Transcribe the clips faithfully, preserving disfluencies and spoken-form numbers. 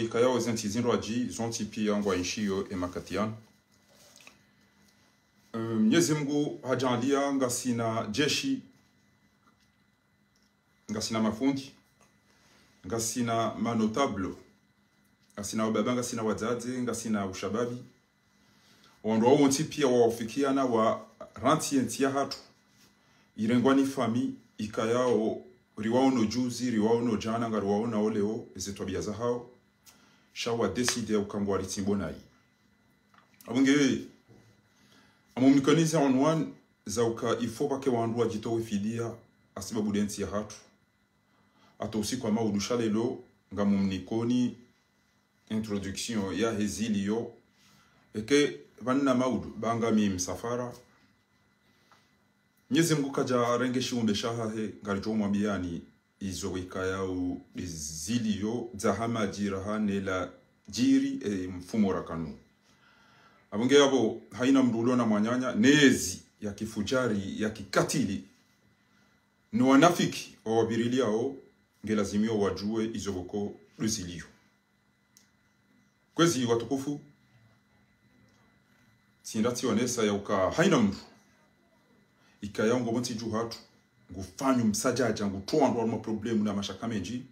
Ikayao ze ntsi zindrwadji zontsi pia ngwaenshio e makati yanu. Eh, Mnyezi Mngu hadjaanlia ngasina jeshi, ngasina mafundi, ngasina manotable, ngasina wababa, ngasina wadzadze, ngasina ushababi. Wandru wao wontsi pia wawafikiana warantsi ye ntsi yahatru. Irengwa ni fami ikayao riwaono juzi, riwaono jana, ngariwaonao leo, eze twabia zahao. Sha wadécidé uka ngwaritsimbo nayi. Apvo nge, amumnikanize onwani za uka ifo pvake wandru wadjitowe fidia, hasibabu de ntsi yahatru. Hata usiku wa maudu sha lelo, ngamumnikoni introduction yahe zilio. Eke pvanina maudu, ba ngami msafara. Mnyezi Mngu kadjarenge shiumbe shahahe, ngaridjo mwambiani izo ikayao de zilio, dzaha madjira hane la djiri, e, mfumo rakanu. Apvo nge apvo, haina mndru ulo na mwananya, nezi ya kifujari, ya kikatili, no wanafiki wawapviriliyao, nge lazimio wadjuwe izo pvoko de zilio. Kwezi watukufu, tsinda tsionesa ya uka haina mndru ikayao ngo pvontsi dju hatru, ngufanyo msadjadja, ngutowa ndro harumwa problemu na mashaka mendji,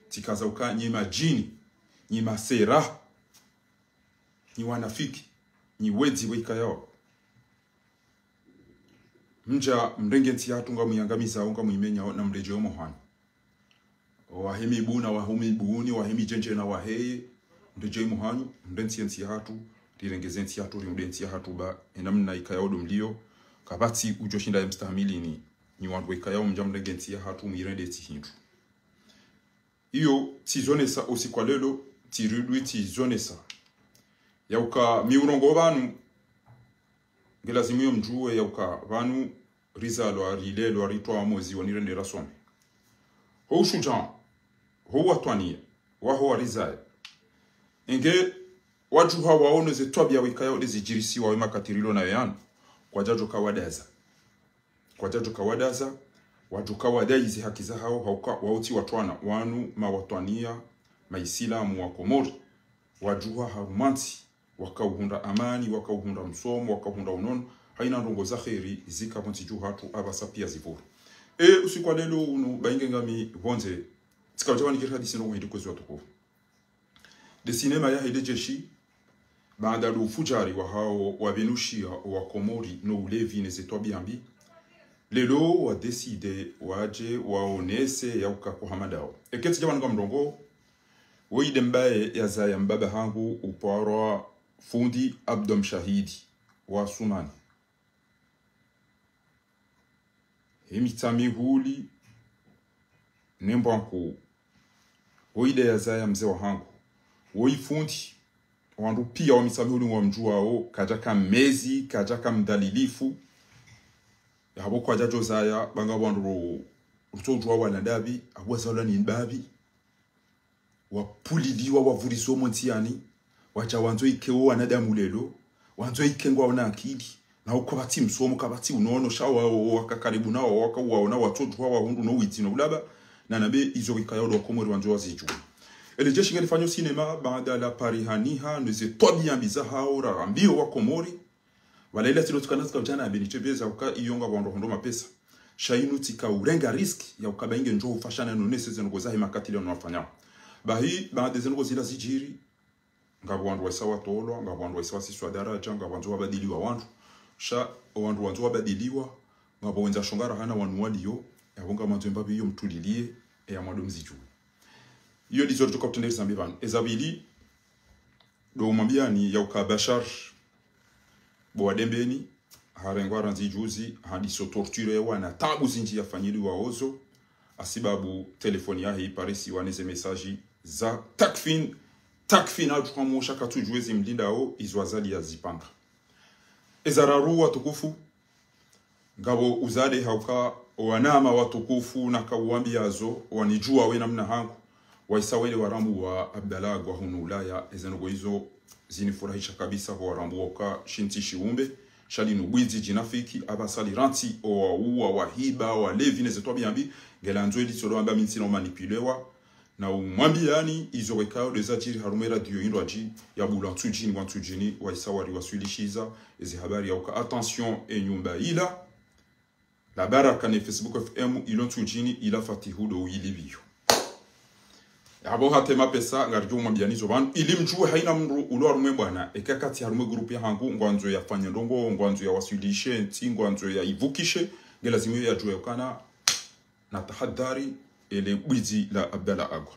tsikaza uka nyi madjini, nyi masera, nyi wanafiki, nyi wedzi pvo ikayao. Mdja mrenge ntsi yahatru ngamwiangamizao, ngamwimenyao na mredjeo mohanyu. Wahe mibu na wahe mibuni, wahe midjendje na waheye, mredjei mohanyu, mrentsi ye ntsi yahatru, rirengeze ntsi yahatru, riunde ntsi yahatru ba, enamna ikayao do mlio, kapvatsi udjo shinda ye mstahamilini, nyi wandru ikayao mdja mrenge ntsi yahatru, mwirende tsi hindru. Iyo, tsizonesa usiku wa lelo, tsiridwi tsizonesa. Ya uka mi urongoa pvanu, nge lazimu yo mdjuwe ya uka pvanu rizalwa, rilelwa, ritwa mozi wa nirende rasome. Ho ushudjaa, ho watwaniya, waho warizaya. Enge wadjuha waono ze twabia wikayao de zidjirisiwa we makati rilo nayo yanu, kwadjadjo kawadaza. Kwadjadjo kawadaza, wadjo kawadayi ze haki zahao, ha uka wao tsi watwana, wanu mawatwaniya, maisilamu wa Komori, wadjuha harumwa ntsi, wakauhundra amani, wakauhundra msomo, wakauhundra unono, haina ndrongo za kheri, zika pvontsi dju hatru, apvasa pia zipvuru. E, usiku wa lelo unu, ba inge ngami pvondze, tsika udja wanikiri hadisi ndrongo hindri kwezi watukufu. De sinema yahe de jeshi, baanda do ufujari wahao wapvenushiya owa Komori no ulevi ne ze twabia mbi, lelo wadécidé wadje waonese ya uka ko hama dao. Eke tsidja wanu ngamrongoo, woyi de mbaye yazaya mbaba hangu upvarwa fundi Abdou Mshahidi wa Sumani. He Mitsamihuli ne Mbwankuu. Woyi de yazaya mze wahangu. Woyi fundi, wandru pia wa Mitsamihuli ngwamdjuwao, kadjaka mmezi, kadjaka mdhalilifu. Yapvo kwadjadjo zaya, ba nga wandru ro-, rutsodjuwa wala ndapvi, apvo wazalwa ni mbapvi. Wapvuliliwa, wapvuliswa omo ntsiyani, wadja wandzo ike wo wanadamu lelo, wandzo ike ngwaona akili, na uka kapvatsi msomo, kapvatsi unono, sha wa, wa, waka karibu nao, waka uwaona, watsodjuha, wahundru no widzi no ulaba, na nambe izo wikayao do Wakomori wandzo wazidjuwe. Ele jeshi ngelifanyao sinema, baanda la parihaniha, ne ze twabia mbi zahao, rarambiyo Wakomori, wala ila tsilo tsikana tsika udjana abeni tebeza uka iyo ngapvo wandru hundro mapesa. Sha inu tsika urenga risque ya uka ba inge ndjo ufashana no nese ze ndrongo zahe makati leo no wafanyao. Bahi, baanda ze ndrongo zila zidjiri, ngapvo wandru waisa watolwa, ngapvo wandru waisa wasiswa daradja, ngapvo wandzo wabadiliwa wandru. Sha, owandru wandzo wabadiliwa, ngapvo wendza shongara hana wanu waliyo, yapvo ngamwandzo mbapvi iyo mtuliliye, eya mwado mzidjuwe. Iyo ndizo ritsoka utrendeza mbi pvanu. Eza pvili, do umwambiani ya uka Bashar, bo wa Dembeni, harengwa randzi juzi, handiso torture ya wana tabu zindji yafanyiliwa ozo, hasibabu telefoni yahe iparisiwa ne ze message za takfin, takfin hatru kamosha katsudjuwe zimlindao, izo Azali yazipanga. Eza raru watukufu, ngapvo uzade ha uka owanama watukufu naka uwambiyazo, wanidjuwa we namna hangu, waisa wele warambuwa Abdallah Agwa hunu Ulaya, eze ndrongo izo zinifurahisha kabisa, ho warambuwa uka shintsi shiumbe, sha linu bwidzi djinafiki, apvasa lirantsi, owauwa, wahiba, walevi, ne ze twabia mbi, ngelandzo ili tsolo amba mi ntsina umanipulewa, Na umwambiyani izo wekao de zadjiri harumwa e radio indwadji ya bula ntsudjini wa ntsudjini, waisa wari waswilishiza ezi habari ya uka attention, e nyumba ila la Baraka ne Facebook F M ilo ntsudjini ila Fatihu do uyilipviyo. Abo hata e mapesa ngaridjo umwambiyani zo pvanu, ili mdjuwe haina mndru ulo harumwa e bwana, eka katsi harumwa e groupe ya hangu, ngwandzo yafanye ndrongo, ngwandzo yawaswilishe ntsi, ngwandzo yaivukishe, nge lazimu yo yadjuwe ukana na tahadhari ele bwizi la Abdallah Agwa.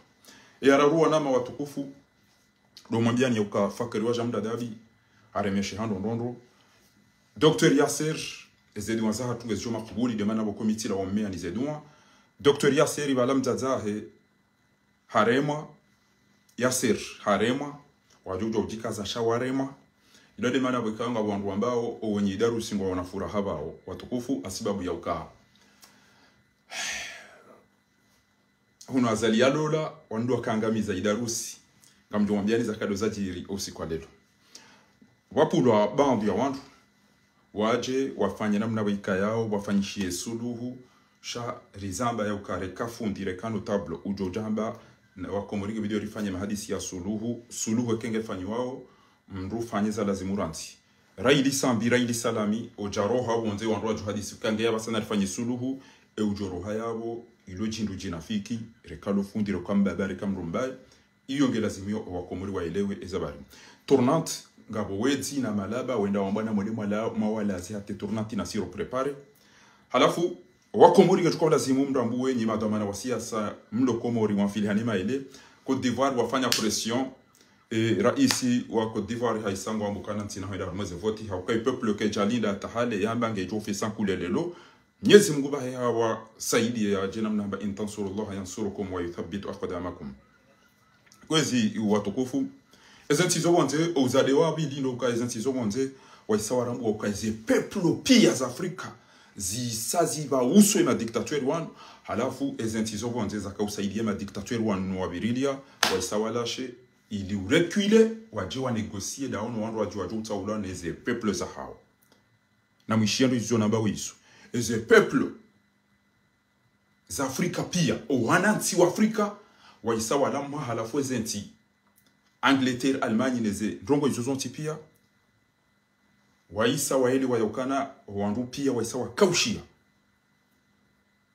E ya raru wananya watukufu, do mwambiyani ya uka Fakari wa Jamda Dabi, haremeshe hando ndrondro. Docteur Yasser, eze dua zahatru ngezidjo makubuli, de mana bo komiti la wammea ni ze dua. Docteur Yasser, bala mdzadze wahe, haremwa, Yasser, haremwa, wadjo udjikaza sha waremwa. Ilo de mana bwekanga wandru wambao, owenyi Idarusi ngwaona furaha pvao, watukufu, hasibabu ya uka hunu Azali yalola, wandru wakaangamiza Idarusi. Ngamdjo mwambiyani zakado zadjiri usiku wa lelo. Wapvulwa baadhwi ya wandru, wadje wafanye namna wayikayao, wafanyishiye suluhu, sha rizamba ya uka reka fundi, reka notable, udjo djamba, na wakomori nge bidi rifanye mahadisi ya suluhu, suluhu eka nge fanyiwao, mndru fanye za lazimu rantsi. Raili sambi, raili salami, odja roha, wondze wandru wadjo hadisi, kange ya pvasa na rifanye suluhu, e udjo roha yapvo, ilo djindru djinafiki, reka lo fundi, reka mbaba, reka mndru mbaye, iyo nge lazimu yo wakomori waelewe eza bari. Tournante, ngapvo wedzi na malaba, wenda wambwa na mwele mwala, mwawalazi hata tournante na siro préparé. Halafu, wakomori ngetsuka lazimu mrambuwe nyi madhwamana wa siasa, mlo Komori wamfilihani maele. Côte d'Ivoire wafanya pression. E, raisi wa Côte d'Ivoire haisa ngwambo kana ntsina hwenda harumwa ze voti, hauka e peuple kedjalinda tahale, yamba ngedjo fesa nkulelelo. Mnyezi Mungu bahe hawasaidiye yadje namna hamba, إن تنصروا الله ينصركم ويثبت أقدامكم. Kwezi watukufu, eze ntsi zo pvondze, ouzade wa pvili ndo uka eze ntsi zo pvondze, waisa warambuwa uka eze peuple piya za Afrika, zisa zipva uso e ma dictateur wanu, halafu eze ntsi zo pvondze zaka usaidiya e ma dictateur wanu no wapvirilia, waisa walashe, ili ureculer, wadje wa négocier, daono wandru wadje wadjo utsaula neze peuple zahao. Na mwishiya ndo izo namba wizo. Eze peuple za Afrika piya, owanantsi wa Afrika, waisa walamha halafu eze ntsi, Angleterre, Allemagne, neze ndrongoo izo zontsi piya, waisa waelewa ya ukana, owandru piya, waisa wakaushiya.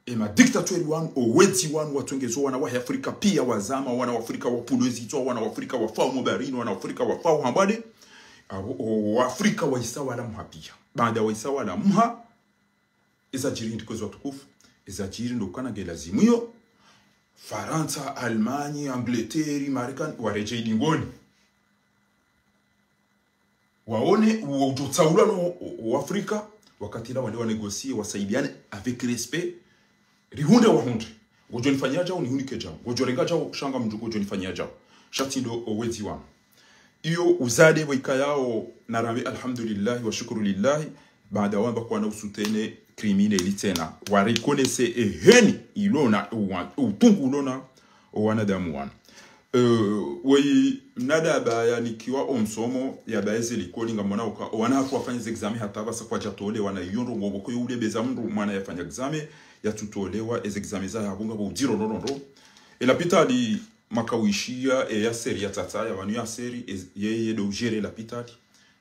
E ma dictateur wanu, owedzi wanu, watsongezo wana wa Afrika piya, wazama, wana wa Afrika wapvulwa ezitswa, wana wa Afrika wafao mobarini, wana wa Afrika wafao hambwade. Abo, o, o Afrika waisa walamha piya. Baanda waisa walamha, eza djiri ndiko zo watukufu, eza djiri ndo ukana nge lazimu yo Farantsa, Allemagne, Angleterre, Marekani, waredjei dingoni. Waone, uwo udjo tsaula no, o, o Afrika, wakati la wande wa négocier, wasaidiane avec respect, rihundre wahundre. Ngodjo nifanyia djau, nihunike djau. Ngodjo renga djau, sha ngamdjo, ngodjo nifanyia djau. Sha tsi ndo owedzi wanu. Iyo uzade wayikayao, narambe alhamdulillahi wa shukuru lillahi, baanda wamba kwana usoutenir criminel tsena. Wa reconnaître eheni ilona, uwa-, utungu ulona, owanadamu wanu. Eh, weyi mnadaba yanikiwa omsomo, yaba eze likoli ngamwona uka, owana hatru wafanya ze examen hata pvasa kwadjatolewa na iyo ndrongoo pvoko yo ulebeza mndru mwana yafanya examen, yatsutolewa, eze examen zahe apvo ngapvo udziro ndrondrondro. E lapitali makawishiya, e Yasser ya tsatsa, ya pvanu Yasser, e, yeye ndo ugérer lapitali.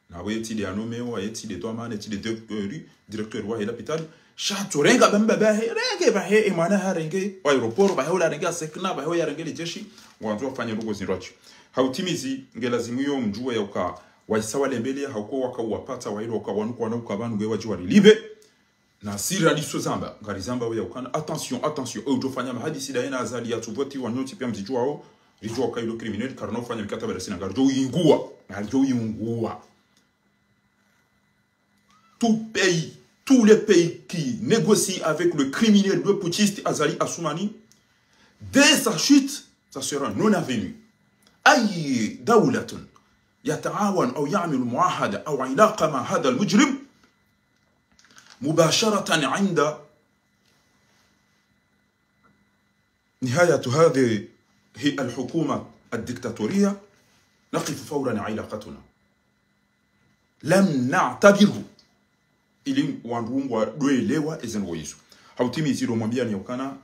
Na pvo yetsi nde anomewa, yetsi nde twamane, yetsi nde directeur, directeur wahe lapitali. Sha tsorenga pvamba pvahe, renge pvahe, e mwana harenge, o aéroport, pvahe ola renge asekna, pvahe oya renge le jeshi, ngwandzo wafanye ndrongoo zindrwadji. Hautimizi, nge lazimu yo mdjuwe ya uka, waisa walembeleya, hauka waka uwapatsa, wailo uka wanu kwana uka pvanu nge wadji walilipve. Na sira liso zamba, ngari zamba weya ukana, attention, attention, e udjo fanya mahadisi daye na Azali yatsu voti wanyontsi piya mzidjuwao, ridjuwa uka ilo criminel, karina ufanya mikataba rasina, ngaridjo uyinguwa, ngaridjo uyinguwa. Tout pays, tous les pays qui négocient avec le criminel, le putschiste Azali Assoumani, dès sa chute, ça sera non avenu. أي دولة يتعاون أو يعمل معاهدة أو علاقة مع هذا المجرم مباشرة عند نهاية هذه الحكومة الدكتاتورية، نقف فورا علاقتنا. لم نعتبره. Ili wandru ngwadjo elewa eze ndrongoo izo. Hautimizi ilo mwambiyani ya ukana,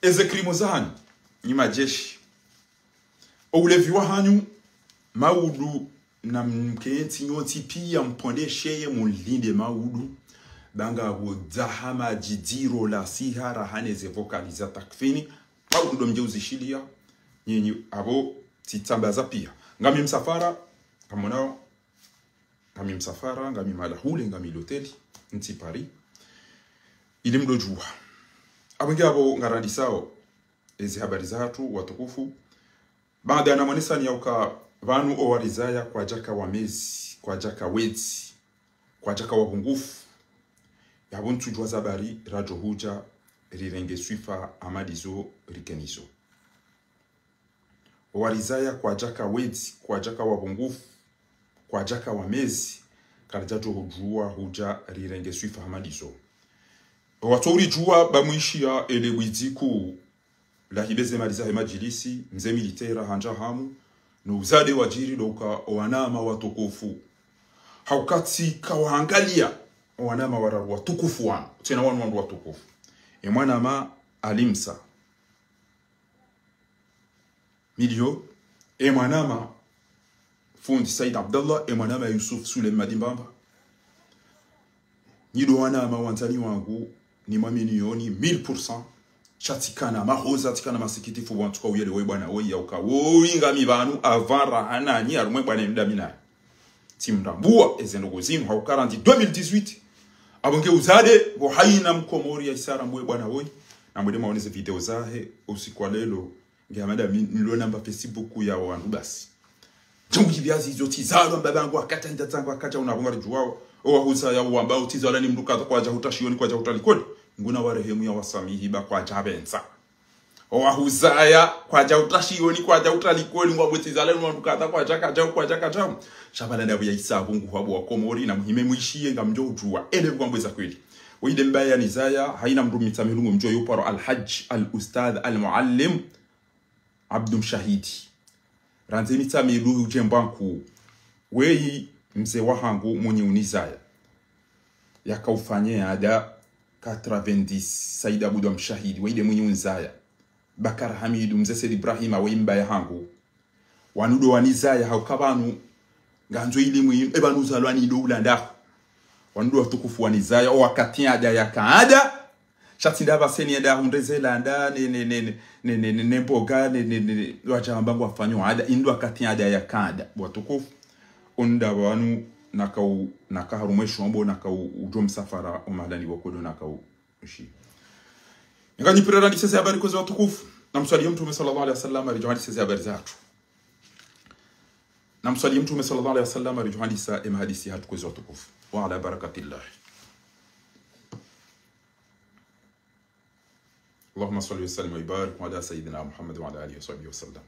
eze crimes zahanyu, nyi majeshi, Oulevi wahanyu, maudu, namkentsi nyontsi pia mpondesheye mulinde maudu. Ba ngapvo dzaha madjidiro la sihara hane ze vokali za Takfini. Maudu ndo mdje uzishilia. Nyinyi apvo tsitsambaza pia. Ngami msafara, kamonao, ngami msafara, ngami mahala hule, ngami loteli, ntsi Paris. Ili mdodjuwa. Apvo nge apvo ngarandisao ezi habari zahatru watukufu. Baada ya namonesani yauka pvanu owarizaya kwadjaka wamezi, kwadjaka wedzi, kwadjaka wapvungufu. Yapvo ntsudjuwa zabari radjo hudja rirenge swifa hama ndizo rikenizo. Owarizaya kwadjaka wedzi, kwadjaka wapvungufu, kwadjaka wamezi, karidjadjo hudjuwa hudja rirenge swifa hama ndizo. Owatso uridjuwa ba mwishiya ele bwidziku la hibe ze mali zahe madjilisi, mze militera handza hamu, no uzade wadjiri ndo uka owanama watukufu. Hauka tsi kawaangalia owanama wararu watukufu wanu, tsena wanu wandru watukufu. E mwanama Alimsa Milio, e mwanama fundi Said Abdallah, e mwanama Yusuf Suleiman Madimbamba. Nyi ndo wanama wandzani wangu, nimwaminiyoni mille pour cent. Sha tsikana mahoza, tsikana masikitifu, wantsuka uyele woyi bwana woyi yauka woyi ngami pvanu, avant raha nanyi, harumwa e bwana inu ndami naye. Tsimrambuwa eze ndrongoo zinu, hauka randzi deux mille dix-huit. Apvo nge uzade, pvo haina mkomori ya isara mbuwe bwana woyi. Na mwende mwaone ze video zahe, usiku wa lelo, nge hama ndami nilo namba Facebook ya wandru basi. Djangu djipviazi izo tsizalwa, mbaba yangu akadja, ndadza yangu akadja, unapvo ngaridjuwao. Owahuzaya uwamba utsizalwa ni mndru kadha kwadja hutra shiyoni, kwadja hutra likoli. Nguna warehemu ya wasamihi ba kwadja pvendza. Owahuzaya kwadja hutra shiyoni, kwadja hutra likoli, ngwambo tsizalwa ni mndru kadha kwadja, kadja, kwadja, kadja. Sha pvala ndapvo ya hisabu nguhwapvo wakomori na muhime mwishiye ngamdjo udjuwa. Ele pvo ngwambo za kweli. Woyi nde mbaya nizaya, haina mndru mitsa milungu mdjo yo paro Al-Hajj, Al-Ustadh, Al-Muallim. Abdu Mshahidi. Randzi mitsa miluhu udje mbwanku. Weyi mze wahangu mwinyi unizaya. Yaka ufanye ada quatre-vingt-dix, Said Abdu Mshahidi, weyi nde mwinyi unizaya. Bakar Hamidu, mze Said Ibrahima, weyi mbaya hangu. Wanu ndo wanizaya hauka pvanu. Ngandzo ili mwinyi, e pvanu uzalwa ni ndo ulandaho. Wanu ndo watukufu wanizaya, o wakati ada yaka ada. Sha tsi nda pvaseni ada hundre ze landa, ne, ne, ne mboga, ne, ne, ne, wadja wamba ngwafanyao ada, indru wakati ada yaka ada. Watukufu, o nda pvanu nakau, naka harumwa e shombo, nakau udjo msafara, o mahalani pvoko ndo nakau ushi. Nganipvirira ndise ze habari kwezi watukufu. Namswaliye Mtrume swallallahu alayhi wasallam, ridjo handise ze habari zahatru. Namswaliye Mtrume swallallahu alayhi wasallam, ridjo handisa e mahadisi yahatru kwezi watukufu. Wa ala barakatillah. اللهم صل وسلم وبارك على سيدنا محمد وعلى آله وصحبه وسلم.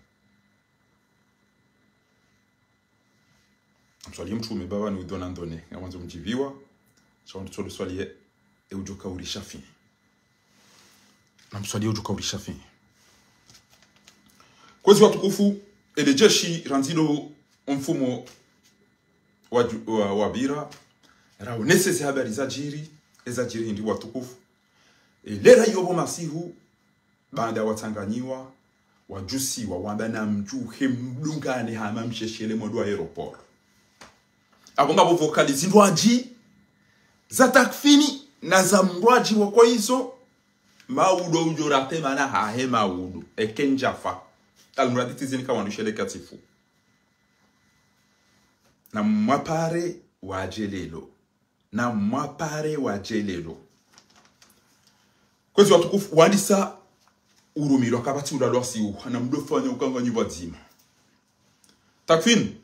Namswaliye Mtrume, baba ni udona ndone, ngamwandzo mdjipviwa, sha wandru tsolo swaliye, e udjo kauri shafi. Namswaliye udjo kauri shafi. Kwezi watukufu, ele jeshi randzi ndo o mfumo wa, wa, wapvira, raonese ze habari zadjiri, ezadjiri hindri watukufu. E, lera iyo pvo masihu, baada watsanganyiwa, wadjusiwa, wamba namdjuhe mdungane hama msheshele mwendo wa aéroport. Apvo ngapvo vokali zindrwadji, za Takfini, na za mndrwadji woko izo, maudu udjo rate mana hahe maudu, eke ndjafa. Almuradi tsi zinu ka wandru shele katsifu. Na mwapare wadje lelo. Na mwapare wadje lelo. Kwezi watukufu, wandisa urumilwa kapvatsi ulalwa siuha, na mdofanya ukanganyi pvwadzima. Takfini.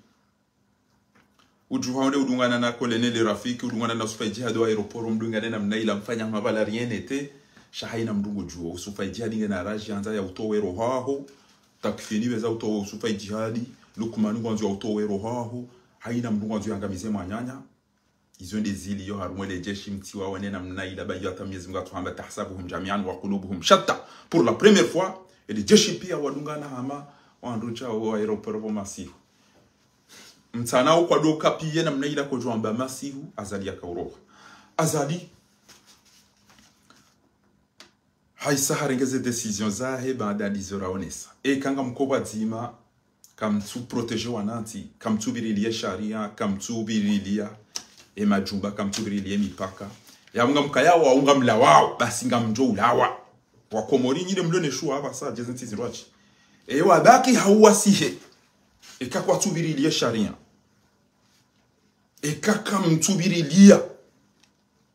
Udjuha wende udungana na Colonel Rafiki, udungana na Usufa Idjihadi wa aéroport, mdungane namna ila mfanya mapvala rien n'était. Sha haina mndru ngudjuo. Usufa Idjihadi ngena radji handza ya utowe roho haho. Takfini weza utowe Usufa Idjihadi. Lukmani ngwandzo ya utowe roho haho. Haina mndru ngwandzo yangamize mwananya. Izo nde ziliyo harumwa ele jeshi mtsi waone namna ila ba iyo hata Mwenyezi Mungu atsuhamba تحسبهم جميعا وقلوبهم شتى. Pour la première fois, ele jeshi pia wadungana hama wandru djao aéroport pvo masihu. Mtsana ukwadoka pia namna ila kodjo wamba masihu, Azali yakauroha. Azali, haisa harenge ze décision zahe baada ndizo raonesa. Eka ngamko pvwadzima, kamtsu protéger wanantsi, kamtsu virilia sharia, kamtsu virilia e majumba, kamtsu virilia e mipaka. Yapvo ngamkayao, wao ngamlawao, basi ngamdjo ulawa. Wakomori nyi nde mlo ne shuwa apvasa, djeze ntsi zindrwadji. E wabaki hau wasihe. Eka kwatsu virilia sharia. Eka kamtsu virilia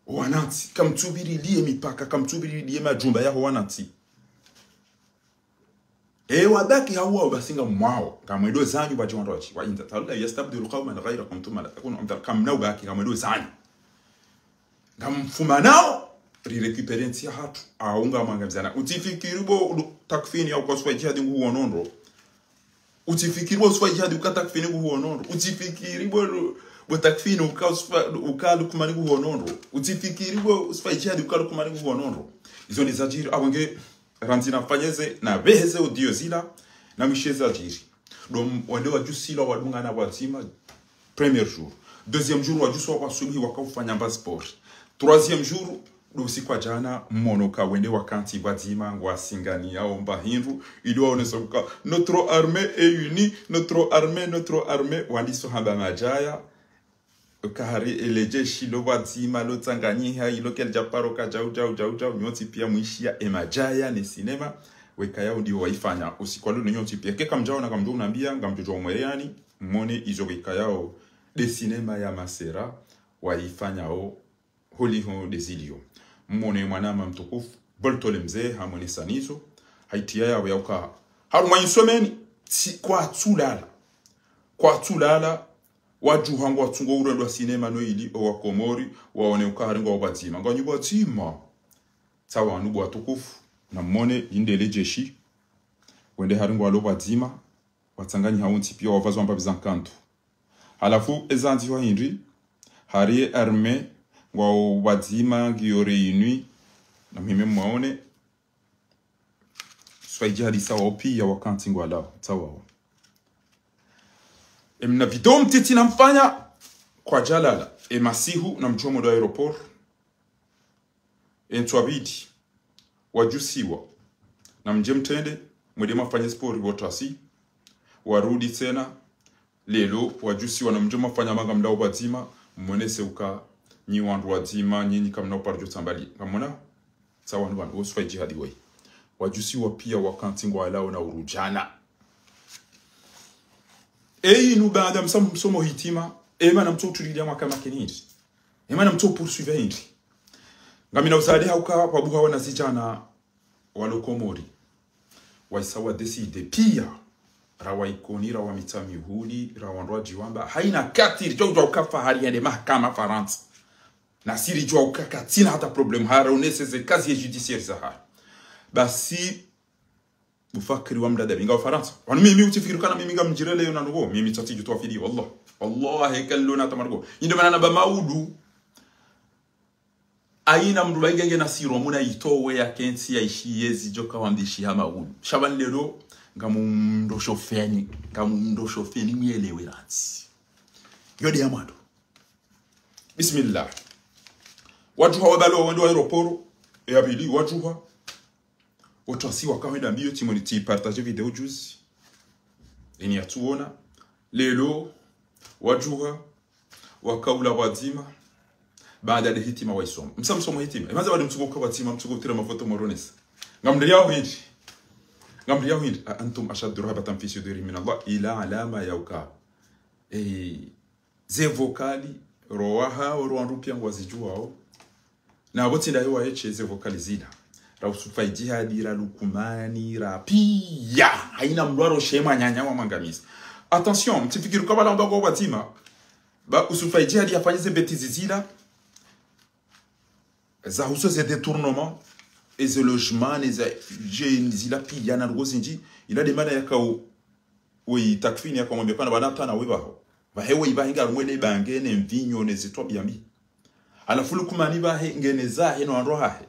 wanantsi, kamtsu virilia e mipaka, kamtsu virilia e majumba yaho wanantsi. E wabaki hau wao basi ngamwao, ngamwendo zanyu pvadjo wandrwadji. وإن تتولوا يستبدل قوما غيركم ثم لا تكونوا أمثالهم. Kamna ubaki, ngamwendo zanyu. Ngamfumanao, ri récupérer ntsi yahatru, au ngamwangamizana. Utsifikiri bo lu-, takfini ya uka Usfa Jihadi nguhuono ndro. Utsifikiri bo Usfa Jihadi uka takfini nguhuono ndro. Utsifikiri bo lu-, bo takfini uka Usfa, uka Lukumani nguhuono ndro. Utsifikiri bo Usfa Jihadi uka Lukumani nguhuono ndro. Izo nde zadjiri, apvo nge randzi nafanyeze, napveheze audio zila, namwishe zadjiri. Ndo m-, wende wadjusilwa wadungana pvwadzima, premier jour. Deuxième jour, wadjusiwa kwa subuhi wakaufanya mba sport. Troisième jour, ndo usiku wa djana, mmono ka wende wakantsi pvwadzima, ngwasinganiyao mba hindru, ili waonese uka, notre armée est unie, notre armée, notre armée, wandiso hamba madjaya, uka hari ele jeshi lo pvwadzima, lo tsanganyiha, ilo kalidja paro ka djau, djau, djau, djau, nyontsi pia mwishiya e madjaya ne sinema, wekayao ndiwo waifanya. Usiku wa leo nyontsi pia. Keka mdjaona kamdjo unambia, ngamdjo djua umweleyani, mmone izo wekayao nde sinema ya masera, waifanyao, holiho nde zilio. Mmone mwanama mtukufu, Boltole mze, hamwonesa nizo, haitiya yawe ya uka, harumwa insomeni, tsi, kwatsulala. Kwatsulala, wadjuha ngwatsungo urendwa sinema no ili, owakomori, waone uka hari ngwao pvwadzima. Nganyi pvwadzima. Tsawa wanu bo watukufu, nammone, inde le jeshi, wende hari ngwalo pvwadzima, watsanganyiha wontsi pia wapvazwa mbapvi za nkandu. Halafu ezandzihwa hindri, hari e armée, ngwao pvwadzima, ngiyo réunie, na mhime mwaone, Usfa Jihadi sa wao pia wakantsi ngwalao, tsawa wao. Emna video mtiti namfanya, kwadjalala, emasihu namdjo mwendo aéroport, entswabidi, wadjusiwa, namdje mtrende, mwende mafanye sport pvo tasi, warudi tsena, leo, wadjusiwa namdje mafanya manga mlao pvwadzima, mmonese uka, nyi wandru wadzima, nyinyi kamna uparo djo tsambali. Ngamwona? Tsawa wanu wanu, Usfa Jihadi weye. Wadjusiwa pia wakantsi ngwalao na urudjana. Eyi nu baada msa-, msomo hitima, ema namtso utulilia mwaka makini hindri. Ema namtso poursuivre hindri. Ngamina uzade hauka pvwabuha wanazidjana walo Komori. Waisa wa décider pia, ra wa Ikoni, ra wa Mitsamihuli, ra wandrwadji wamba, haina katiri, djo djua uka Fahari yende mahakama Farantsa. Nasi ridjua uka katsina hata problème, hara uneseze casier judiciaire zahahe. Basi, bufakiri wa mdada, binga Ufarantsa. Wanu mimi utsifikiri kana mimi ngamdjireleyo na nugo, mimi tsatsi djutwa fidi, wallah. Wallah, heka lona tamargo. Inde mana namba maudu, haina mndru bainge ngena siro muna itowe yakentsi yaishiye zidjo kawandishiha maudu. Sha pvanu leo, ngamumdosho feni, ngamumdosho feni mwelewe rantsi. Yo nde ya mwando. Bismillah. Wadjuha wabalo wende wa aéroport, ya pvili, wadjuha. Wotwasi wakahwenda mbiyo, tsimoni tsi partager video juzi. Eni yatsuona. Leo, wadjuha, wakaula pvwadzima, baada nde hitima waisoma. Msa msomo hitima. Imanze wadi mtsuko uka pvwadzima, mtsuko utira mafoto moronesa. Ngamdri yao hindri. Ngamdri yao hindri. أأنتم أشد رهبة في صدورهم من الله. Ila alama ya uka. Eh, ze vocal, rowaha, oro wandru pia ngwazidjuwao. Na pvo tsi ndaye waeshe ze vocal zila. Ra Usufa Jihadi, ra Lukumani, ra pia. Haina mndru aroshe mwananya wamwangamiza. Attention, mtsifikiri uka pvala ndo ngwao pvwadzima. Ba Usufa Jihadi yafanye ze bêtises zila. Zahusu ze détournement, eze logement, neza, je, zila pia na ndrongoo zindji. Ila nde mana yakao weyi takfini yakamwambia kana pvanu hata na we pvaho. Pvahe weyi pvahe ngarumwele bange ne mvinyo ne zitwabiya mbi. Halafu Lukumani pvahe ngena zahe no wandru wahahe.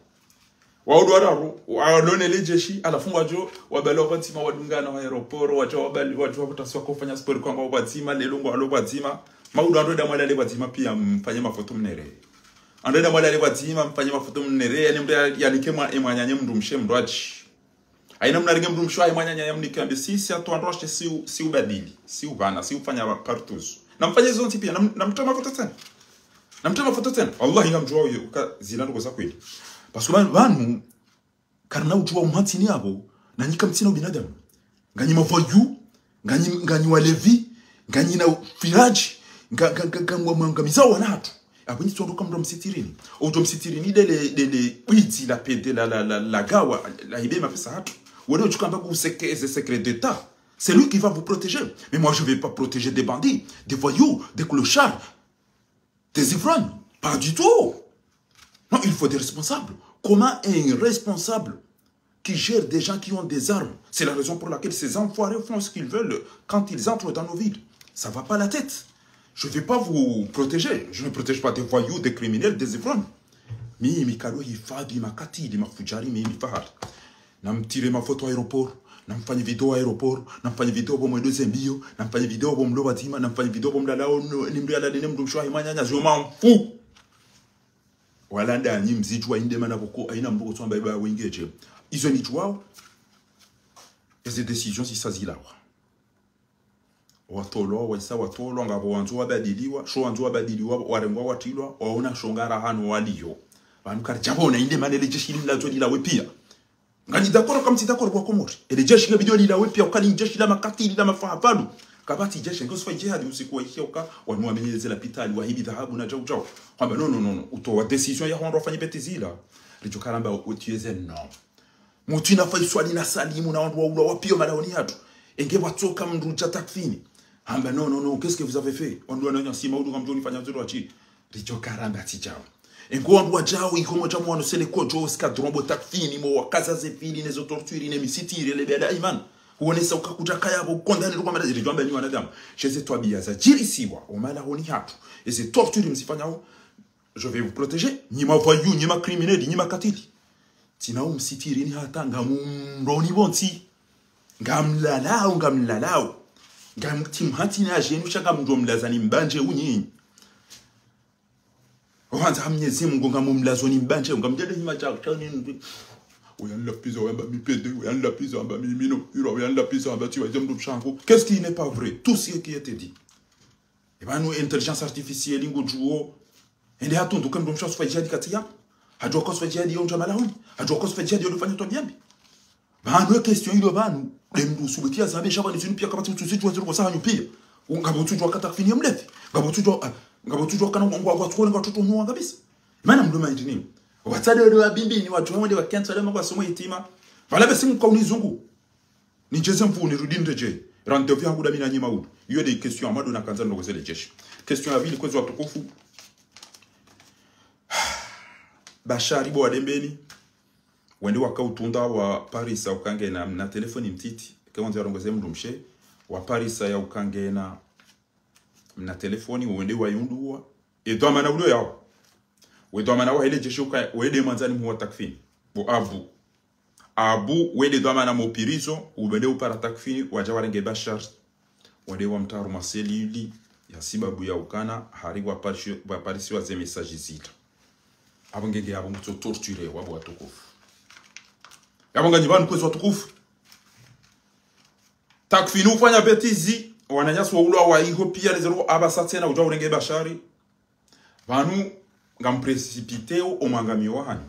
Waudu wararu, walone le jeshi, halafu ngwadjo, wabalo pvwadzima wadungana wa aéroport, wadjo wabali, wadjo wapvotasi wakofanya sport kwa ngwao pvwadzima, leo ngwalo pvwadzima. Maudu wandru nda mwalale pvwadzima pia mfanye mafoto mnere. Wandru nda mwalale pvwadzima mfanye mafoto mnere, yani mndru ya-, yalike mwa, emwananya mndru mshe mndru adji. Haina mna renge mdrumshe wahe mwananya ya mnike ambe si, si atu androshe si, u- si ubadili, si ubana, si ufanya wa partout. Na mfanye zontsi pia, na m- na mtoe mafoto tsena. Na mtoe mafoto tsena. Wallahi ngamdjuwa uyo, uka zila ndoko za kweli. Parce que pvanu, pvanu, karina udjuwa umwatsi ni apvo, na nyika mtsina ubinadamu. Nganyi mavoyous, nganyi, nganyi walevi, nganyi na firaji, nga, nga, nga, nga, nga, nga mizao wana hatru. Apvo nyi tsondo ka mdru msitirini. Udjo msitirini dele, dele, bwidzi la pede, la, la, la, la gawa, la hibe mapesa hatru. Wale udjuka amba ku seke-, eze secret d'État. C'est lui qui va vous protéger. Mais moi, je vais pas protéger des bandits, des voyous, des clochards, des ivrognes. Pas du tout. Non, il faut des responsables. Comment un responsable qui gère des gens qui ont des armes. C'est la raison pour laquelle ces enfoirés font ce qu'ils veulent quand ils entrent dans nos villes. Ça va pas la tête. Je vais pas vous protéger. Je ne protège pas des voyous, des criminels, des ivrognes. Mimi kalo hifadhi makatili, mafujari, mimi Fahad. Na mtire mafoto aéroport, na mfanye video aéroport, na mfanye video pvo mwendo zembio, na mfanye video pvo mlo pvadzima, na mfanye video pvo mlalao, no- ni mlo yalale ne mdrumshe wahe mwananya, je m'en fous. Wala ndanyi mzidjuwa inde mana pvoko, haina mdru kutsu amba iba wengeje. Izo nidjuwao, eze décisions zisa zilawa. Watolwa, waisa watolwa, ngapvo wandzo wabadiliwa, sho wandzo wabadiliwa, warengwa watrilwa, waona sho ngara hanu waliyo. Pvanu karidjapvo ona inde mana ele jeshi lila dzo lilawe pia. Nganyi d'accord kamtsi d'accord wa Komori. Ele jeshi nge bidio lilawe pia, uka li jeshi la makatili la mafahafalu. Kapvatsi jeshi, nge usifa jihadi usiku wa isha uka, wanu wamenyeleze lapitali, wahibi dhahabu na djau djau. Hamba, non, non, non, non. Utowa décision ya hondro wafanye bêtise ila. Ridjo karamba, utieze non. Mutsi na Faiswali na Salimu na wandru waula wapio malahoni hatru. Enge watsoka mndru dja Takfini. Hamba, non, non, non, qu'est-ce que vous avez fait ? Wandru wananya sima udu kamdjoni fanya nzuri wachi. Ridjo karamba tsi djao. Enge wandru wadjao, iko mo djamo wano sele kodjo, escadron bo Takfini, mo wakaza ze fili, ne zo torture, ne misitiri, le bela iman. Uonesa uka kudja kaya bo condamné lukwa mada, ridjo amba nyi wanadamu. Sheze twabiya za djirisiwa, o malahoni hatru. Eze torture msifanyao, je vais vous protéger. Nyi mavoyous, nyi macriminels, nyi makatili. Tsina umsitirini hata ngamumroni pvontsi. Ngamlalao, ngamlalao. Ngamtsi mhatsi na ajenu sha ngamdjo mlazani mbandje unyinyi. Ohandza ha Mnyezi Mungu ngamumlazoni mbandje, ngamdjade hima dja, dja nini. Uyanlapiza, uyamba mi pédé, uyanlapiza, uyamba mi mino, iro, uyanlapiza, uyamba tiwa, ize mdru mshangu. Qu'est-ce qui n'est pas vrai ? Tout ce qui est dit. Eba nu intelligence artificielle ngodjuo. Ende hatundu ka mdrumshe wa Sufai Djihadi katsiya. Hadjuwa ka Sufai Djihadi yo ndja malahoni. Hadjuwa ka Sufai Djihadi yo ndofanya twabiya mbi. Pvanu ye question ilo pvanu. De mdru usubuti ya zambe sha pvanu zinu pia kapvatsi mdru uzidjuwa zinu kosa hanyu pia. Ngapvo utsudjuwa ka Takfini ya mlevi. Ngapvo utsudjuwa, ah, ngapvo utsudjuwa kana ngwa, ngwa, ngwa, ngwa, ngwa, ngwa, ngwa, kabisa. Mana mdru ma indi nini? Watsade wale wa Bimbini, wadjuwa wale wa Kentsa, wale mwa kwa somo yitima. Pvala besi mkauni zungu. Nidjeze mfuni rudi ndedje. Rendez-vous yangu dami na nyi maudu. Iyo de question ya mwando nakandza ndokozele jeshi. Question ya pvili kwezi watukufu. Bashari bo wa Dembeni. Wende waka utunda wa Parisa uka ngena mna telefoni mtiti. Ke wandze yarongoze mdrumshe. Wa Parisa ya uka ngena mna telefoni, wende wayunduwa. E dhwamana ulo yao. We dhwamana wa hele jeshi uka, wende mwandzani mhu wa Takfini. Bo Abu. Abu, wende dhwamana mo prison, ubende upara Takfini, wadja warenge Bashar. Wende wamtria harumwa selili, ya sibabu ya ukana, hari wa Parisi, wa Parisi wa ze message zila. Abo ngenge abo mtso torture, wabo watukufu. Yabo nganyi pvanu kwezi watukufu. Takfini ufanya bêtise, wananyasi wa ulwa wa iho pia lezero aba sa tsena udja urenge Bashari. Pvanu ngam précipité o mwangamio wahanyu.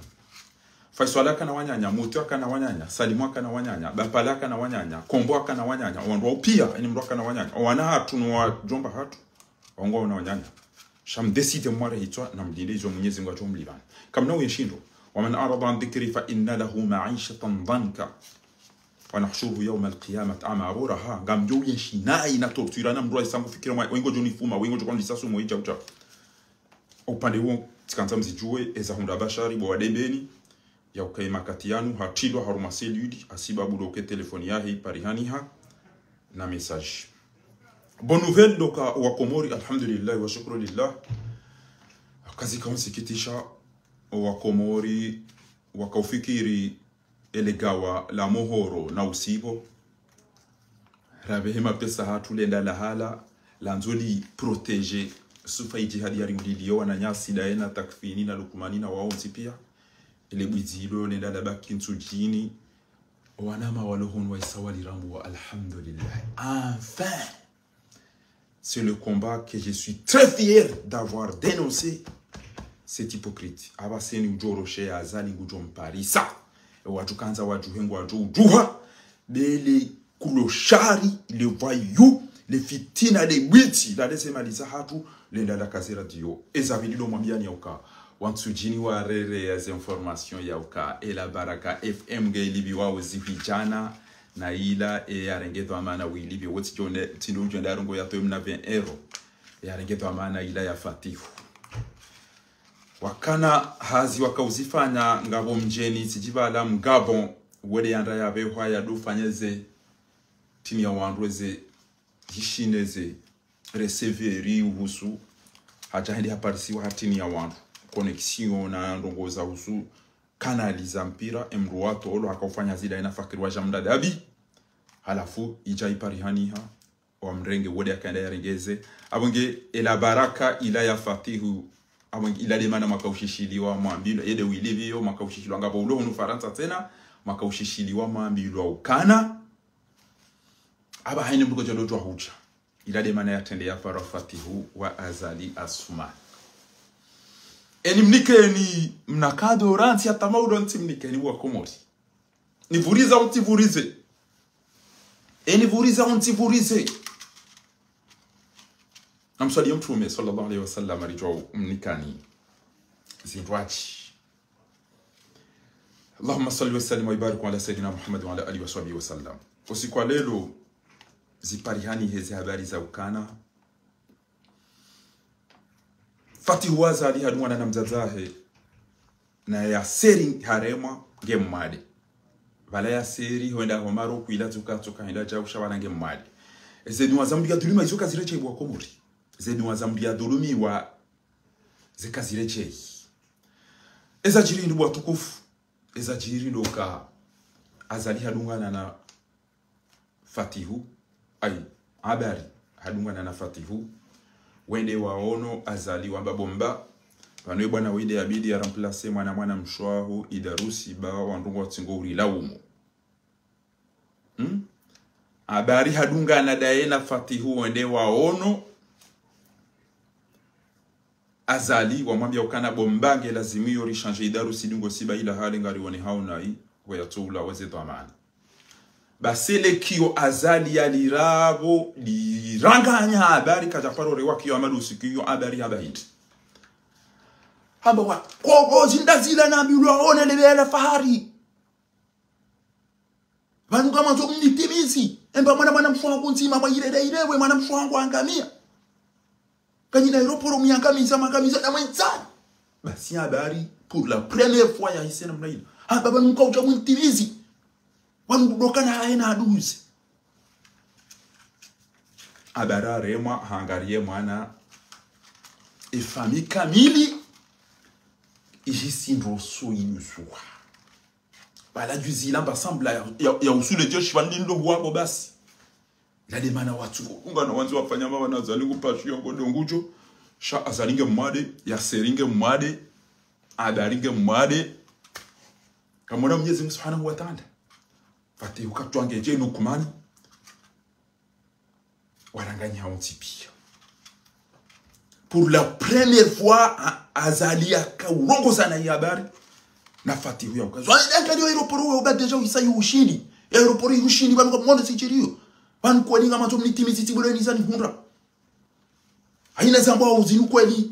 Faiswali akana wananya, Mutu akana wananya, Salimu akana wananya, Bapale akana wananya, Kombo akana wananya, wandru wa upia, eni mdru akana wananya, wana hatru no wadjomba hatru, wangwa wana wananya. Sha mdécidé mware hitswa na mlinde izo Mwenyezi Mungu adjo mlipvani. Kamna uyenshi ndro. ومن أعرض عن ذكري فإن له معيشة ضنكا ونحشره يوم القيامة أعمى. Abo raha, ngamdjo uyenshi nayi na torture na mdru aisa ngu fikira mwa, wengo djo nifuma, wengo djo kandisa sumu, idja udja. Upande wo, tsikandza mzidjuwe, eza hundra Bashari, bo wa Dembeni, ya uka ye makati yanu, hatrilwa harumwa selili, ha sibabu ndo uka telefoni yahe iparihaniha na message. Bonne nouvelle, ndo uka wa Komori, alhamdulillah, wa shukru lillah. Kazi kaunsikitisha, wa Komori, waka ufikiri, ele gawa la mohoro na usibo. Rabehe mapesa hatru lenda lahala, landzo li protéger Sufai Djihadi ya rimliliyo wananyasi daye na Takfini na Lukumani na wawontsi pia. Ele bwidzi ilo lenda labaki ntsudjini. Wanama walo hunu waisa walirambuwa, alhamdulillah. Enfin, c'est le combat que je suis très fier d'avoir dénoncé cet hypocrite. Aba seni udjo roshe ya Azali ngudjo mparisa. E wadjo kandza wadjuhe ngwadjo udjuha. Be le clochard, le voyou, le fitina, le witsi, la leze mali za hatru, lenda la kazi radio. Eza bidi do mwambiyani yauka. Wantsudjini warere ya ze information yauka. Ela Baraka F M nge ilibiwa uzi hidjana, na ila e yarenge dhwamana wilibi. Wotsi djonde, tsindu djonde arongo ya towe mna vingt euros. E yarenge dhwamana ila ya Fatihu. Wakana hazi wakauzifanya ngapvo mdjeni, tsidjibala mgabon, wele yanda ya behwa ya dufanya ze, tini ya wandru eze, zishine ze, receveur uhusu, hadja hende haparisiwa ha tini ya wandru, connexion na ndrongo za uhusu, kanali za mpira, emdru watolo, hakaufanya zida ina Fakiri wa Jamda Dabi, halafu idja iparihaniha, wamrenge wode akaenda yarengeze. Abonge ela Baraka ila ya Fatihu. Abonge ila demana mwakaushishiliwa mwambilwa. Yede wilibiyo mwakaushishiliwa ngapvo ulo hunu Farantsa tsena. Mwakaushishiliwa mwambilwa ukana. Aba haine mbuko djalo djwa hudja. Ila demana yatrende ya Farwa Fatihu wa Azali Assoumani. Eni mnikeni mna kado rantsi ya tamaudo ntsi mnikeni wa Komori. Nivuriza utsivurize. E nivuriza utsivurize. Namswaliye Mtrume, swallallahu alayhi wa sallam, aridjwa umnikani. Zindrwadji. اللهم صل وسلم وبارك على سيدنا محمد وعلى آله وصحبه وسلم. Usiku wa lelo, ziparihani heze habari za ukana. Fatihu wa Azali hadungana na mdzadze wahe, na Yaseri haremwa nge mwade. Pvala Yaseri hwenda ho Maroku ila tsuka tsuka henda djau sha pvala nge mwade. Eze dunwa za mdru ya dhulumiwa izo kazirejei bwa Komori. Eze dunwa za mdru ya dhulumiwa zika zirejei. Eza djiri ndo bwa tukufu. Eza djiri ndo ka Azali hadungana na Fatihu, ayi, Abari, hadungana na Fatihu, wende waono Azali wamba bo mba, pvanu ye bwana wende yabidi ya remplacer mwana mwana mshe waho Idarusi ba wandru ngwatsingo urilaumu. Hmm? Abari hadungana daye na Fatihu wende waono Azali, wamwambia ukana bo mba nge lazimu iyo richanger Idarusi dungo siba ila hale ngarione hau nayi, weyatsoula weze dhwamana. Basi le kiyo Azali yalirabo, liranganya Abari kadja paro rewa kiyo Amadu usiku iyo Abari hamba hindri. Hamba wa, kogo zinda zila nambilwa one lele la fahari. Pvanu ngamwandzo mnitimizi. Emba mwana mwana mshe wangu ndzima mwa ilele ilewe mwana mshe wangu angamia. Kanyina aéroport muyangamiza, mangamiza na mwendzani. Basi Abari, pour la première fois yahise namna ila. Hamba pvanu nkaudja mnitimizi. Wanu kudokana haye na aduze. Abari haremwa, hangariye mwana. E famille kamili, ihisi ndroso inusuwa. Pvala juzi ila mba sambla ya, ya, ya usule jeshi pvanu ndo huwabo basi. Ila demana watsu, ungana wandzi wafanya mapva na Azali ngupashiyo ngo ndo ngudjo. Sha Azali nge mwade, Yaseri nge mwade, Abari nge mwade. Kamwona Mwenyezi Mungu Subhanahu wa Ta'ala. Fatihu katwange dje Lukmani. Waranganya hau ntsi piya. Pour la première fois, A-, Azali yakaurongoza na Abari. Na Fatihu ya ukazo. Ankali yo aéroport we uba déjà uisa yushini. Aéroport yushini, pvanu kwa mwono sijiriyo. Pvanu kwa ninga matso mnitimizi tibule niza nihundra. Haina zambo hau zinu kweli.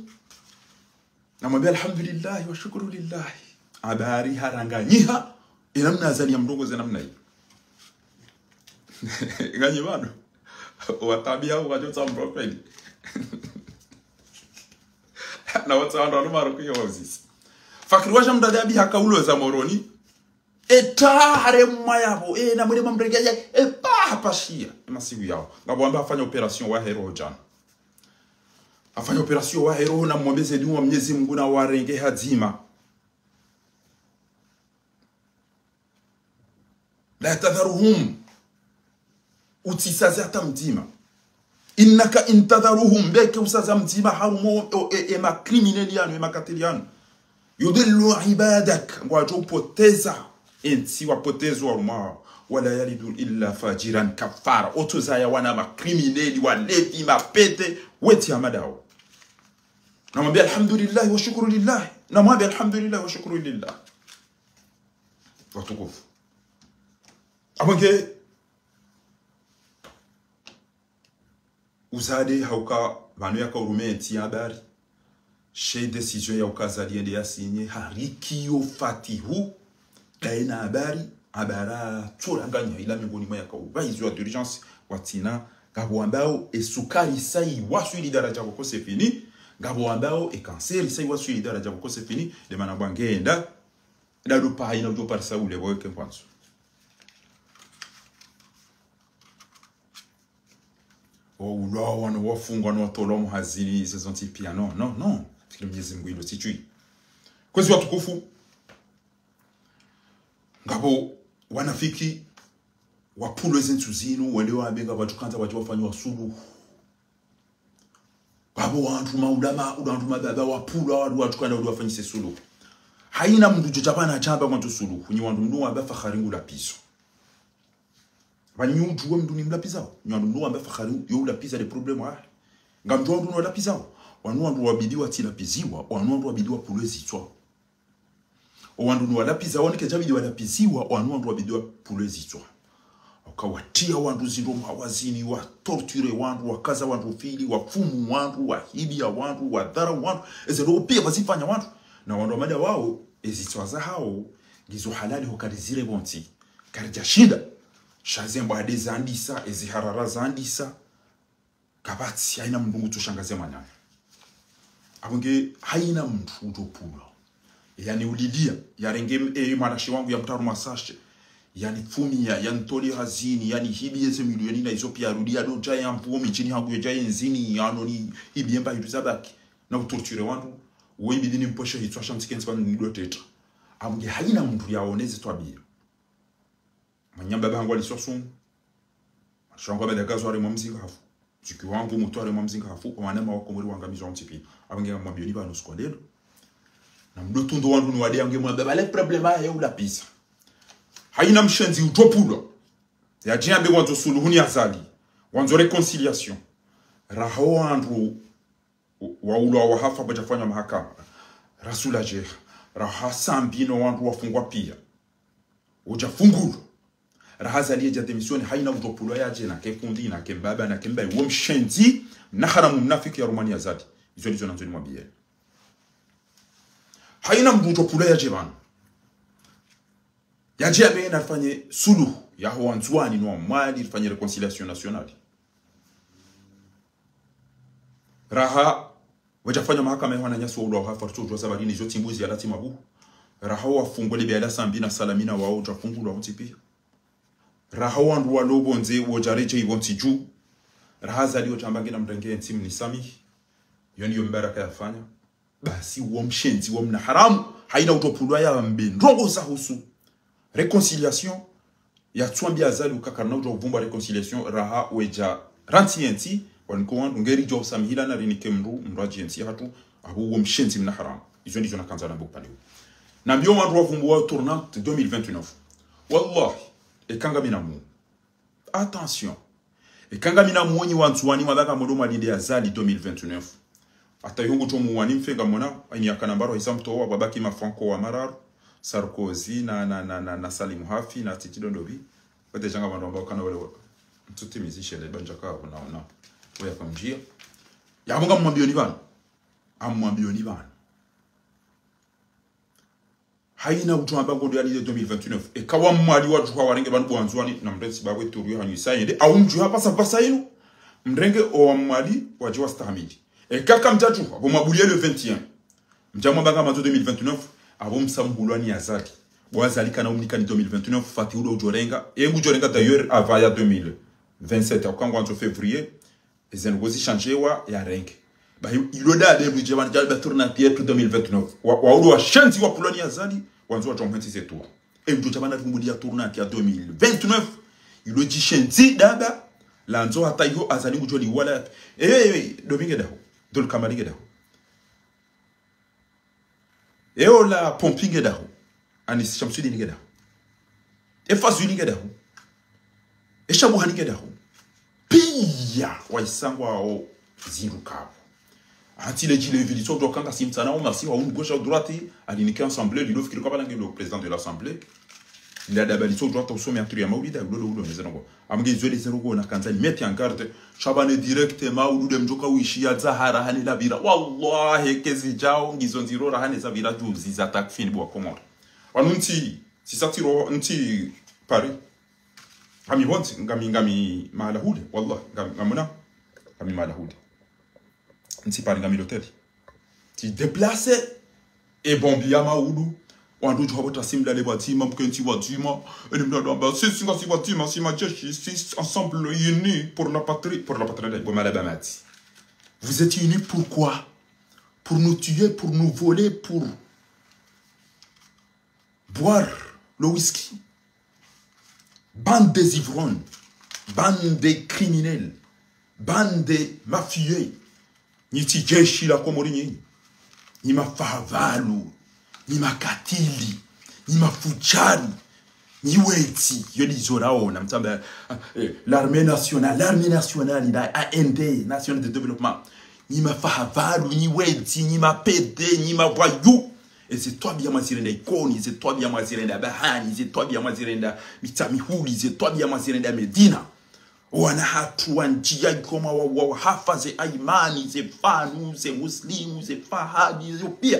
Namwambia alhamdulillahi wa shukuru lillahi. Abari haranganyiha. Ina mna Azali ya mrongoze namna iyo. Nganyi pvanu. Watabiya wadjo tsambwa kweli. Na watsa wandru wanu Maroku iyo wauzisa. Fakiri wa Jamda Dabi hakaulo za Moroni. Eta haremwa yapvo, e, na mwele mamrenge ya, e, pa, hapashiya. E masiku yao. Ngapvo wamba hafanya opération wahe roho djana. Hafanya opération wahe roho na mwombeze dunwa Mwenyezi Mungu na warenge hadzima. لا تذرهم. Utsisaze hata mdzima. إنك إن تذرهم, beke usaza mdzima harumwa o, e, e ma criminel yanu, e makatili yanu. يضلوا عبادك, ngwadjo upoteza, entsi wapoteza warumwa. ولا يلد إلا فاجرا كفارا. Otsozaya wana ma criminels, walevi, mapete, wetsi hama ndawo. Namwambe alhamdulillah, wa shukuru lillah. Namwambe alhamdulillah, wa shukuru lillah. Watukufu. Apvo nge, uzade hauka pvanu yaka urume ntsi ya habari. She décision ya uka Azali yende ya signer, hariki yo Fatihu, daye na habari, habara tsoranganya ila miongoni mwa yaka uba izo ya d'urgence, watsina, ngapvo wambao e sukari sa iwaswili daraja pvoko c'est fini, ngapvo wambao e cancer sa iwaswili daraja pvoko c'est fini, de mana bwa ngenda, dado pa haina ujo parisa ule pvo eke mpanzu. Waulwa, wanu wafungwa, wanu watolwa mhazini, izo zontsi pia. Non, non, non. Fikiri Mwenyezi Mungu ilo sijui. Kwezi watukufu, ngapvo wanafiki, wapvulwe ze ntsu zinu, wende wambe ngapvo watukandza waje wafanye suluhu. Ngapvo wandru maulama, wandru mababa wapvulwa, wandru watukana wende wafanyise suluhu. Haina mndru ujo tsa pvanu hamba ngwandzo suluhu, nyi wandru mndru wamba Fakhari ngulapvizo. Pvanu nyi ujuwa mndru ni mlapvizao. Nyi wandru mndru wamba Fakhari yo ulapviza le problème, ah. Ngamdjuwa wandru ni walapvizao. Wanu wandru wabidi watsilapviziwa, wanu wandru wabidi wapvulwe zitswa. O wandru ni walapvizao, ni kedjabidi walapviziwa, wanu wandru wabidi wapvulwe zitswa. Waka watria wandru zindro mhawazini, wa torture wandru, wakaza wandru fili, wafumu wandru, wahibiya wandru, wadharau wandru, eze ndrongo pia wazifanya wandru. Na wandru wamada wao, ezitswa zahao, ngizo halali ho kari zire pvontsi. Karidja shinda. Sha ze mbwade zandisa, ezi harara zandisa. Kapvatsi, haina mndru ngutso shangaze mwananya. Apvo nge haina mndru ujo pvulwa. Yani ulilia, yarenge, e, mwanashe wangu ya mtaru masashe. Yani fumiya, yani toli hazini, yani hibiye ze milioni na izo pia rudia do dja ya mvuo midjini hangu yo dja ye nzini, yano ni hibiye mba hidu zabaki. Na utorture wandru, wo ibidi ni mposhe hitswa sha mtsi kentsi pvanu ni do teta. Apvo nge haina mndru yaone ze twabiya. Mwananya mbaba hangu aliswa sumu. Mwanashe wangu amedagazwa haremwa mzinga hafu. Mdjuki wangu mutru haremwa mzinga hafu. Owanama wa Komori wangamizwa wontsi pia. Apvo nge ngamwambiyo ni pvanu usiku wa lelo. Na mdo tundo wandru ni wade yange mwambe pvale problème ya ulapviza. Haina mshenzi ujo pvulwa. Yadje yambe ngwandzo suluhu ni Azali. Ngwandzo réconciliation. Raha wandru waulwa wahafa pvwadja fanywa mahakama. Rasula jeha. Raha Sambi no wandru wafungwa pia. Uja fungulwa. Raha Azali yedja démissionner, haina ujo pvulwa yadje, nake fundi, nake mbaba, nake mbayi, wo mshenzi, mna haramu, mnafiki ya rumani Azali. Izo ndizo nandzo nimwambiye. Haina mndru ujo pvulwa yadje pvanu. Yadje yambe narifanye suluhu, yaho Wandzuwani no Wamwali, rifanye réconciliation nationale. Raha, wedja fanywa mahakama ya wananyasi waulwa wahafa, rutso ujuwa sababu ni zo tsimbuzi ya lati mabu. Raha wafungwa libe ya la Sambi na Salami na wao uja fungulwa wontsi pia. Raha wandru walo pvondze woja redjei pvontsi dju. Raha Azali woja amba ngena mrenge entsi mnisamihi. Yo ndiyo mbaraka yafanya. Basi wo mshenzi, wo mna haramu. Haina ujo pvulwa yambe ndrongo zahusu réconciliation. Yatsuambiya Azali uka karina ujo uvumba réconciliation raha wedja rantsi yentsi, waniko wandru ngeri jo usamihilana rinike mndru, mndru adji yentsi yahatru, apvo wo mshenzi mna haramu. Izo ndizo nakandza nambe upande wu. Nambiyo wandru wavumbuwa tournante deux mille vingt-neuf. Wallahi, eka ngami na mu. Attention. Eka ngami na mu nyi Wandzuwani mwabaka modo mwalinde Azali deux mille vingt-neuf. Hata yungu to muwani mfenga mona, ini yakana mbaro hisa mtowa, wabaki ma Franco wa mararu, Sarkozy, na, na, na, na, na Salim Hafi, na Titi Dondobi. Wote janga wandru ambao kana wale wa-, mtsuti mizishe le banja ka, una, una. Oya kamjia. Ya munga mwambiyo ni pvanu. Amwambiyo ni pvanu. Haina ujo amba ngondo yani deux mille vingt-neuf. Eka wa Mwali wadjuha warenge pvanu bo Wandzuwani, na mrentsi bawe turu ya hanyu isa yende. Au mdjuha pasa pasa inu. Mrenge owa Mwali wadje wastahamili. Eka kamdjadjuha, bo mwabuliye le vingt et un. Mdja mwamba ngamwandzo deux mille vingt-neuf, apvo msamuhulwa ni Azali. Bo Azali kana umnika ni deux mille vingt-neuf, Fatihu ndo ujo renga. E ngujo renga d'ailleurs avant ya deux mille vingt-sept, au kangwandzo février. Eze ndrongo zishandjewa yarenge. Bahi ilo dade mdje pvanu djali ba tournante yetu deux mille vingt-neuf. Wa, wa ulo washenzi wa pvulwa ni Azali, wandzo wadjo mhentsi ze tour. E mdjo dja pvanu tumbuliya tournante ya deux mille vingt-neuf. Ilo djishenzi daba, landzo hata iho Azali ngujo liwala. Eh, eh, eh, Domingue daho. Dol Kamali nge daho. E ola Pompi nge daho. Anis Shamsudini nge daho. E Fazuli nge daho. Esha buhani nge daho. Piya waisangwa o zirukapvo. Hantsi le djile vili so doka ngasi mtsana o masi wa unu gauche à droite, alinike assemblée, lilo fikiri kwa pvala nge lo président de l'assemblée. Lila daba li so doka usome anturi ya maulida, ulo lo ulo mezana kwa. Amge izo le zero kwa na kandza ni mettre en garde. Sha pvanu directement ulo de mdjoka uishi ya dza hara hane la pvira. Wallahi, eka zidjao ngizo ndziro ra hane za pvira djuzi za takfini bo wa Komori. Wanu ntsi, si sa tiro, ntsi Paris. Ngami pvontsi, ngami, ngami mahala hule, wallah, ngami, ngamuna, ngami mahala hule. Ntsi Paris, ngami l'hôtel. Tsi déplacé, e bombi ya maudu, wandru djuha bota simla le pvadzima, mkentsi pvadzima, eni mna damba, si, si, ngasi pvadzima, si madjeshi, si, ensemble, unis pour la patrie, pour la patrie, bo mala ba mati. Vous êtes unis pourquoi? Pour nous tuer, pour nous voler, pour boire le whisky. Bande des ivrognes, bande des criminels, bande des mafieux. Nyi tsi djeshi la Komori nyi. Nyi mafahavalu, nyi makatili, nyi mafudjari, nyi wetsi, yo ndizo raona, mtsamba, eh, l'armée nationale, l'armée nationale, la A N D, Nationale de Développement. Nyi mafahavalu, nyi wetsi, nyi mapede, nyi mavoyous. Eze twabiya mwazirenda Ikoni, eze twabiya mwazirenda Bahani, eze twabiya mwazirenda Mitsamihuli, eze twabiya mwazirenda Medina. Wana hatru wandjiya Ikoma wa, wa, wa hafa ze Aimani, ze Fanu, ze Muslimu, ze Fahadi, ze piya.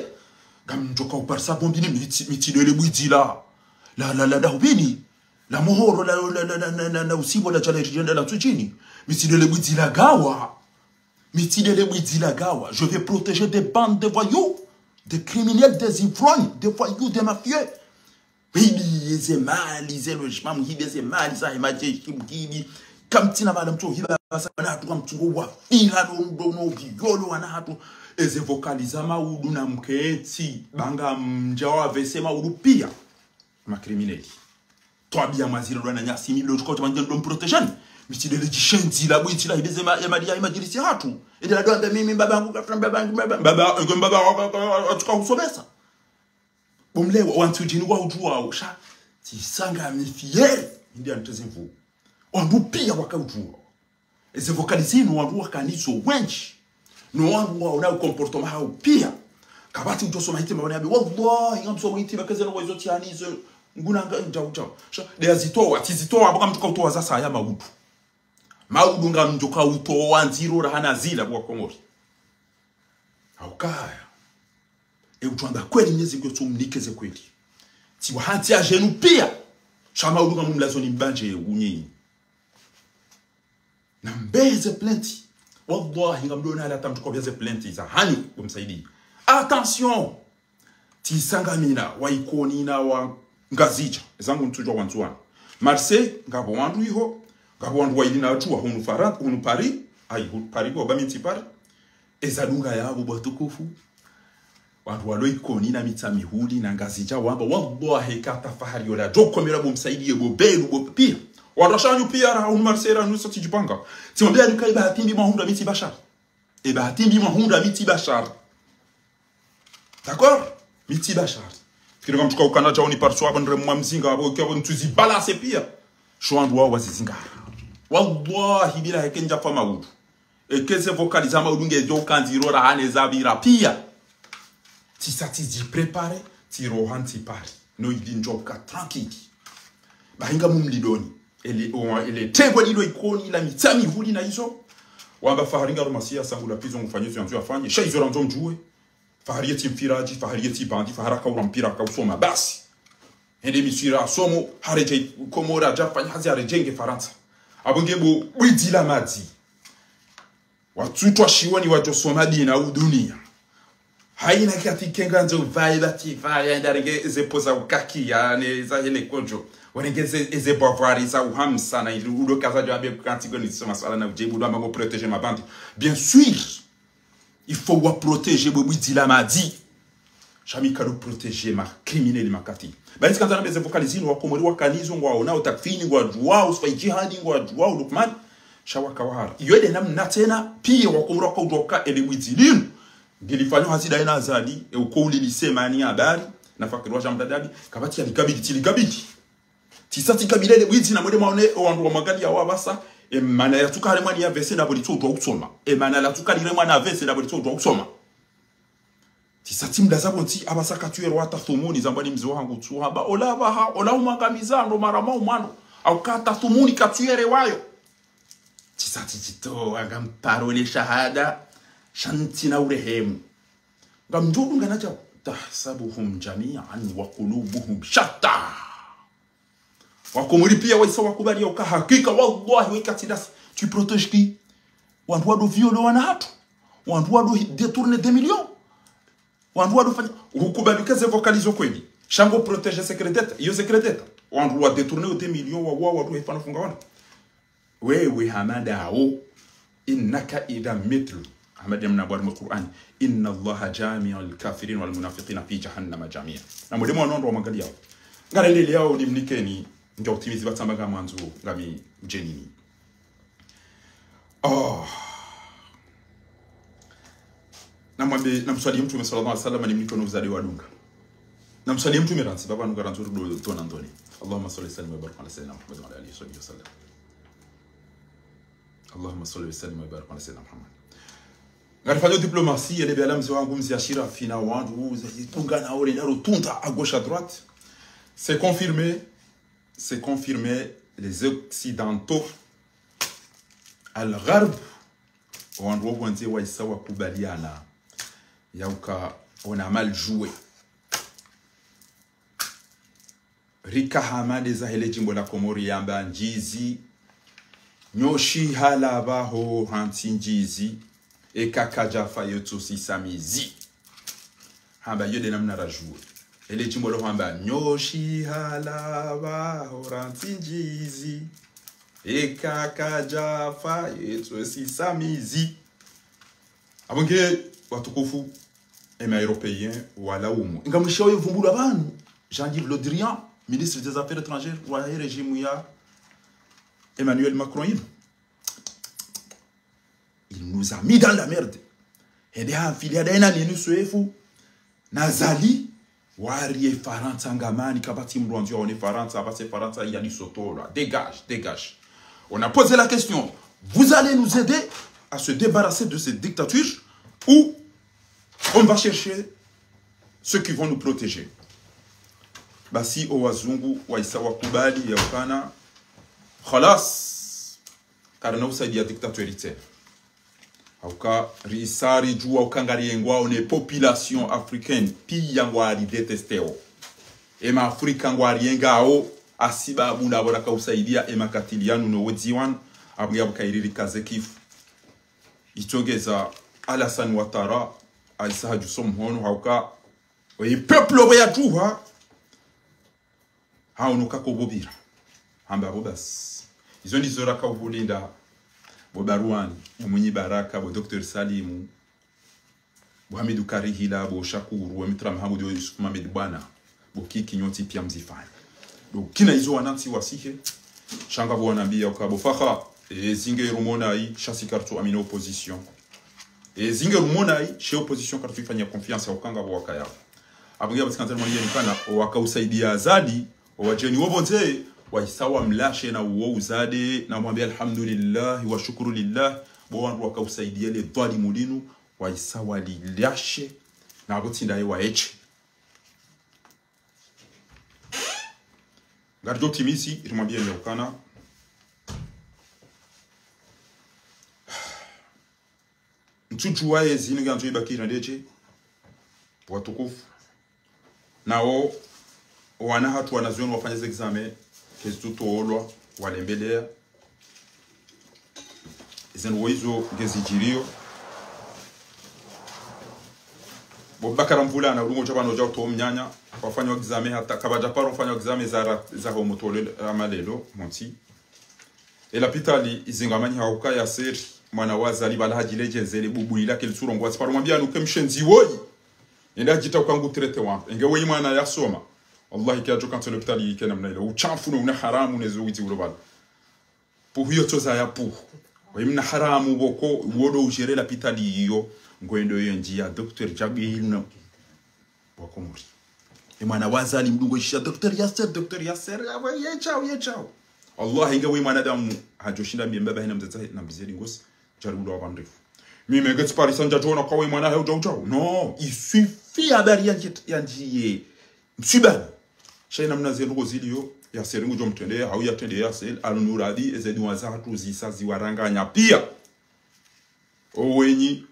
Ngamdjoka uparisa bombi ni mitsi, mitsi dele bwidzi la, la, la, la, la hubini, la mohoro, la, la, la usibo, la djala ridjenda la tsudjini. Mitsi dele bwidzi la gawa. Mitsi dele bwidzi la gawa. Je vais protéger des bandes de voyous, des criminels, des ivrognes, des voyous, des mafieux. Mhibi eze mali, ze logement, mhibi eze mali, za emadjeshi, mhibi. Kamtsina mala mtso hiba, basa wana hatru kamtsungo wafira, no, no, no, violo, wana hatru. Eze vocali za maudu na mketsi, ba ngamdja wa vese maudu piya. Ma criminels. Twabiya mwazirendwa na nyasi mi lo tsuka utsama ndje ndo mprotéger. Mitsi dele djishenzi la bwidzi la hibeze ma, ya mali ya emadjilisi hatru. Ede la doa nda mimi mbaba yangu kafuna mbaba yangu mbaba. Mbaba, enge mbaba, wa, wa, wa, wa, wa, tsuka usomesa. Bo mlewa, wantsu djini wa udjuwa usha. Tsi sa ngami fier. Ndi anteze mvu. Wandru piya waka udjuwa. Eze vocali zinu wandru wakana izo wendji. No wandru waona o comportement hawo piya. Kapvatsi udjo soma hitima wana yabi. Wallahi, ngamsoma hitima keze no wa izo tsi hani izo. Nguna nga ndjau ndjau. Sha, de yazitowa, tsizitowa, bo ngamdjoka utowa za saya maudu. Maudu ngamdjoka utowa ndziro ra hana zila bo wa Komori. Haukaya. E utwamba kweli Mnyezi Mngu yotso mnike ze kweli. Tsi wa hantsi ya djenu piya. Sha maudu ngamumlazo ni mbandje unyi. Na mbeze plainte. Wallahi, ngamdona ala tamtuko beze plainte za hani, bo Msaidie. Attention! Tsi sa ngamina, wa Ikoni na wa Ngazidja. Ezangu ntsudjuwa wandzuwani. Marseille, ngapvo wandru iho, ngapvo wandru wayili na watru wa hunu Faran-, hunu Paris, ayi, hu-, Paris, bo ba mi ntsi Paris. Eza dunga yapvo bo watukufu. Wandru walo Ikoni na Mitsamihuli na Ngazidja wamba, wallahi kata fahari yola. Djo komela bo Msaidie, bo Belu, bo piya. Wandru washanyu piya, ra hunu Marseille, ra hunu sa tsidjipanga. Tsimwambia ni ka iba hatimbi mahundra mi tsi Bashar. Eba hatimbi mahundra mi tsi Bashar. D'accord? Mi tsi Bashar. Fikiri ngamtsuka ukana djao ni parso abo nre mwa mzinga abo, ike abo ntsuzi balance piya. Sho wandru wawo wazizingara. Wallahi billahi eka ndjafa maudu. Eka ze vocali za maudu ngedjo ka ndziro ra hane za pvira piya. Tsi sa tsizi préparer, tsi roha ntsi pare. No ili ndjoka tranquille. Bahi ngamumlidoni. Ele, o, ele tengwe lilo Ikoni la Mitsamihuli na izo. Wamba fahari ngarumasiya sangu la pizo ngufanye izo yandzo yafanye. Sha izo randzo mdjuwe. Fahari yetsi mfiradji, fahari yetsi bandi, fahari akaura mpira, akausoma basi. Hende Misri asomo, haredjei Komori, hadja fanya hazi, haredjei nge Farantsa. Abo nge bo bwidzi la madzi. Watsutwa shiwoni wadjo soma dini ya uduniya. Hayina kati kenga ndzo vaye bati vaye, enda renge ze poza ukakiya, ne za hele kodjo. Warenge ze, ze bwavwari za uhamsa na ili udo kaza djo abe kanti goni soma swala na ujebu do amba ngo protéger mabandi. Bien sûr, il faut wa protéger bo bwidzi la madzi. Sha mi kado protéger ma criminels makati. Ba ntsi kanza na beze vocali zinu wa Komori wakana izo ngwaona o takfini ngwadjuwa, o Sufai Djihadi ngwadjuwa, o Lukman. Sha wakawahara. Iyo de namna tsena, piya wa Komori wakaudjuwa ka ele bwidzi linu. Ngilifanyo hazi daye na Azali, e uko ulili semani habari, na fakiri wa Jean Mdadabi, kapvatsi ya ligabili, tsi ligabili. Tsisa tsi kabila le bwidzi namwende mwaone, owandru wamwangaliya wa pvasa, emana yatsuka harumwa ni ya vese ndapvo litsodjuwa usoma. Emana latsuka liremwa na vese ndapvo litsodjuwa usoma. Tsisa tsi mda zapvo ntsi apvasa katsuyere wa tathumuni zambwa ni mze wahangu tsu hamba, ola pvaha, ola umwangamiza ndo mara mwa umwando. Au ka tathumuni katsuyere wayo. Tsisa tsi tsito, anga mparo le shahada, sha ntsina urehemu. Ngamdjo dunga nadja, تحسبهم جميعا وقلوبهم شتى. Wakomori piya wahisa wakubali ya uka hakika, wallahi, weka tsi dasi. Tu protèges qui? Wandru wado viole wana hatru. Wandru wado détourner des millions. Wandru wado fanya. Hukubali uka ze vocaliser kweli. Sha ngo protège secret d'État. Iyo secret d'État. Wandru wa détourner des millions, wa, wa, wandru wahifanya funga wana. Wewe Hamada wo, إنك إذا مثلهم. Hamada mna bwari mwa Qur'an. إن الله جامع الكافرين والمنافقين في جهنم جميعا. Namwende mwaone wandru wamwangaliya wo. Ngarendeleyao nimnikeni, ngamtimizi pvatsamba ngamwandzo, ngami mdjenini. Oh. Namwambe, namswali Mtrume صلى الله عليه وسلم, nimnikeni uzade wadunga. Namswali Mtrume rantsi, pvapvo nunga rantsi rudo tona ndoni. اللهم صل وسلم وبارك على سيدنا محمد وعلى آله وصحبه وسلم. اللهم صل وسلم وبارك على سيدنا محمد. Ngarifanyao diplomasi, yele bela mze wahangu mze Ashirafi na wandru, ze, dunga na ore, naro tunda, à gauche, à droite. C'est confirmé, c'est confirmé, les Occidentaux, Al-Gharb, wandru wo pvondze wahisa wakubaliana, ya uka on a mal joué. Rika hama ndeza hele djimbo la Komori yamba ndjizi. Nyoshi halapva ho rantsi ndjizi. Eka kadjafa yetso sisa mizi. Hamba iyo nde namna rajoué. Hele djimbo lo hamba nyoshi halapva ho rantsi ndjizi. Eka kadjafa yetso sisa mizi. Apvo nge watukufu, ema Européens walaumu. Inga mwisho ye vumbulwa pvanu, Jean-Yves Le Drian, ministre des Affaires étrangères wa régime ya Emmanuel Macron yinu. Il nous a mis dans la merde. Hende hafili hadaye na Nini Soefu, na Azali, wari ye Farantsa ngamani, kapvatsi mndru wandzo yaone Farantsa, apvasa Farantsa yalisotolwa. Dégage, dégage. On a posé la question, vous allez nous aider à se débarrasser de cette dictature ou on va chercher ceux qui vont nous protéger? Basi, owazungu wahisa wakubali ya ukana, khalas, karina usaidia dictateur tsena. Hauka risa ridjuwa uka ngariyengwao ne population africaine, piya ngwari détestéo. Ema Afrika ngwariyengao, hasibabu ndapvo raka usaidia ema katili yanu no wedziwan, apvo yapvo kayiri rikaze kifu. Itsongeza Alassane Ouattara, ahisa hadjuso mhono, hauka, oyi peuple opvo yatruha, haunuka ko pvo pvira. Hamba apvo basi. Izo ndizo raka uvulinda, bo Barwani, bo Mwinyi Baraka, bo Docteur Salimu, bo Hamidu Karihila, bo Shakuru, bo Mitra Mahamudu, bo Yusuf Mohamed Bwana, bo Kiki, nyontsi piya mzifanya. Donc, kina izo wanantsi wasihe, sha ngapvo wanambiya uka bo Faha, ezi nge rumona yi, sha si kartsu amini opposition. Ezi nge rumona yi, she opposition kartsu ifanya confiance ya uka ngapvo wakaya. Apvo nge apvatsi kanzani mwaniyeni kana, owaka usaidia Azali, owadjeni wo pvondze, wahisa wamlashe na uwo uzade, na mwambe alhamdulillah, wa shukuru lillah, bo wandru waka usaidia le dhwalimu linu, wahisa walilashe, na apvo tsi ndaye waeshe. Ngaridjo timizi, irimwambiyeni ya ukana. Ntsudjuwa yezinu ngandzo ibakiri na ndedje, watukufu. Nao, owana hatru wanazioni wafanya ze examen, kezitsutolwa, walembeleya. Ize ndrongoo izo ngezidjiriyo. Bo Bakara Mvula na ulungo djapvano dja utowa mnyanya, wafanya examen hata, kapvadjaparo mfanya examen za ra-, za homo tolwe, ama lelo, montsi. E lapitali izingamanyi hauka Yaseri, mwana wa Azali pvala hadjiledjezele bubu lila kelitsurongowa tsiparo mwambiya nuke mshenzi woyi. Yende hadjita uka ngu traité wandru. Enge woyi mwana yasoma. Wallahi kiyadjo kantsi lapitali yike namna ila. Utshafu no una haramu nezo widzi ulo pvala. Puhu yo tsoza ya puhu. Woyi mna haramu pvoko, wodo ujere lapitali iyo. Ngwendo yo ndjiya, Docteur Djabir no. Wakomori. E mwana wa Azali mdungo shisha, Docteur Yasser, Docteur Yasser, awe ye djau, ye djau. Allah, inge we mwanadamu, hadjoshinda mbie mbaba hena mdzadze, na mbize dingosi, djaribu ndo wapva mrefu. Mimi nge tsiparisa ndjadjona kwa we mwana he udjau djau. Non, il suffit habari yandji, yandjiye. Msibani. Sha ina mna ze ndrongo zilio, Yasser ngudjo mtrende, hau yatrende Yasser, alunuradi, eze duwa zahatru zisa ziwaranganya pia. Owenyi,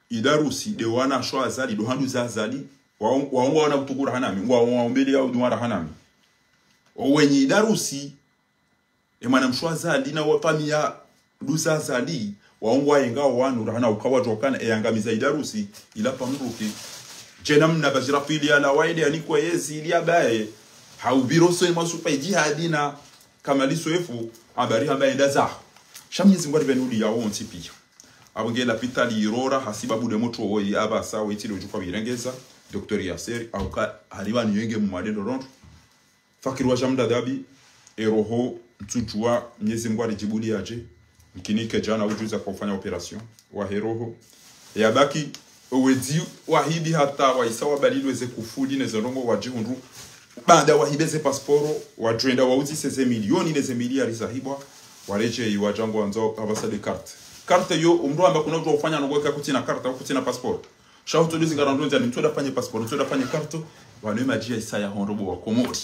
Idarusi, de wana sho Azali, do handu za Azali, wa, wa, wana kutukura hanami, wa, wa, mbele ya uduwa hanami. Owenyi Idarusi, e mwana msho Azali, na wa famiya du za Azali, wa, wa, yenga, wa, nura hana ukawa djokana, e yangamiza Idarusi, ila pamruki. Djena mna bajira pili ala waende, anikwa yezi, ili abaye, ha ubiro so e masupa e djihadi na Kamali Soefu, habari hamba enda zaho. Sha Mnyezi Mngu aripve nuli ya wontsi pia. Apvo nge lapitali irora, hasibabu de motro woyi, apvasa, wetsi de udjuka wirengeza, Docteur Yasser, auka, hariba ni yenge mwade ndorondo. Fakiri wa Jamda Dhabi, e roho, ntsudjua, Mnyezi Mngu aridjibuli yadje, mkinike djana udjuza kwa ufanya opération, wa he roho. Yabaki, owedzi wahibi hata waisa wabalilwe ze kufuli ne ze ndrongo wadjihundru. Baanda wahibe ze pasporo, wadjwenda wauzise ze milioni ne ze miliyari zahibwa, waredjei wadja ngwandzo apvasa de carte. Carte yo, umdru amba kuna udjua ufanya ndrongo eka kutsina carte, au kutsina pasporo. Sha hutso de zingara ndrongo ndzani, mtsoda fanye pasporo, mtsoda fanye carte, wano e madji yaisa yahondro bo wa Komori.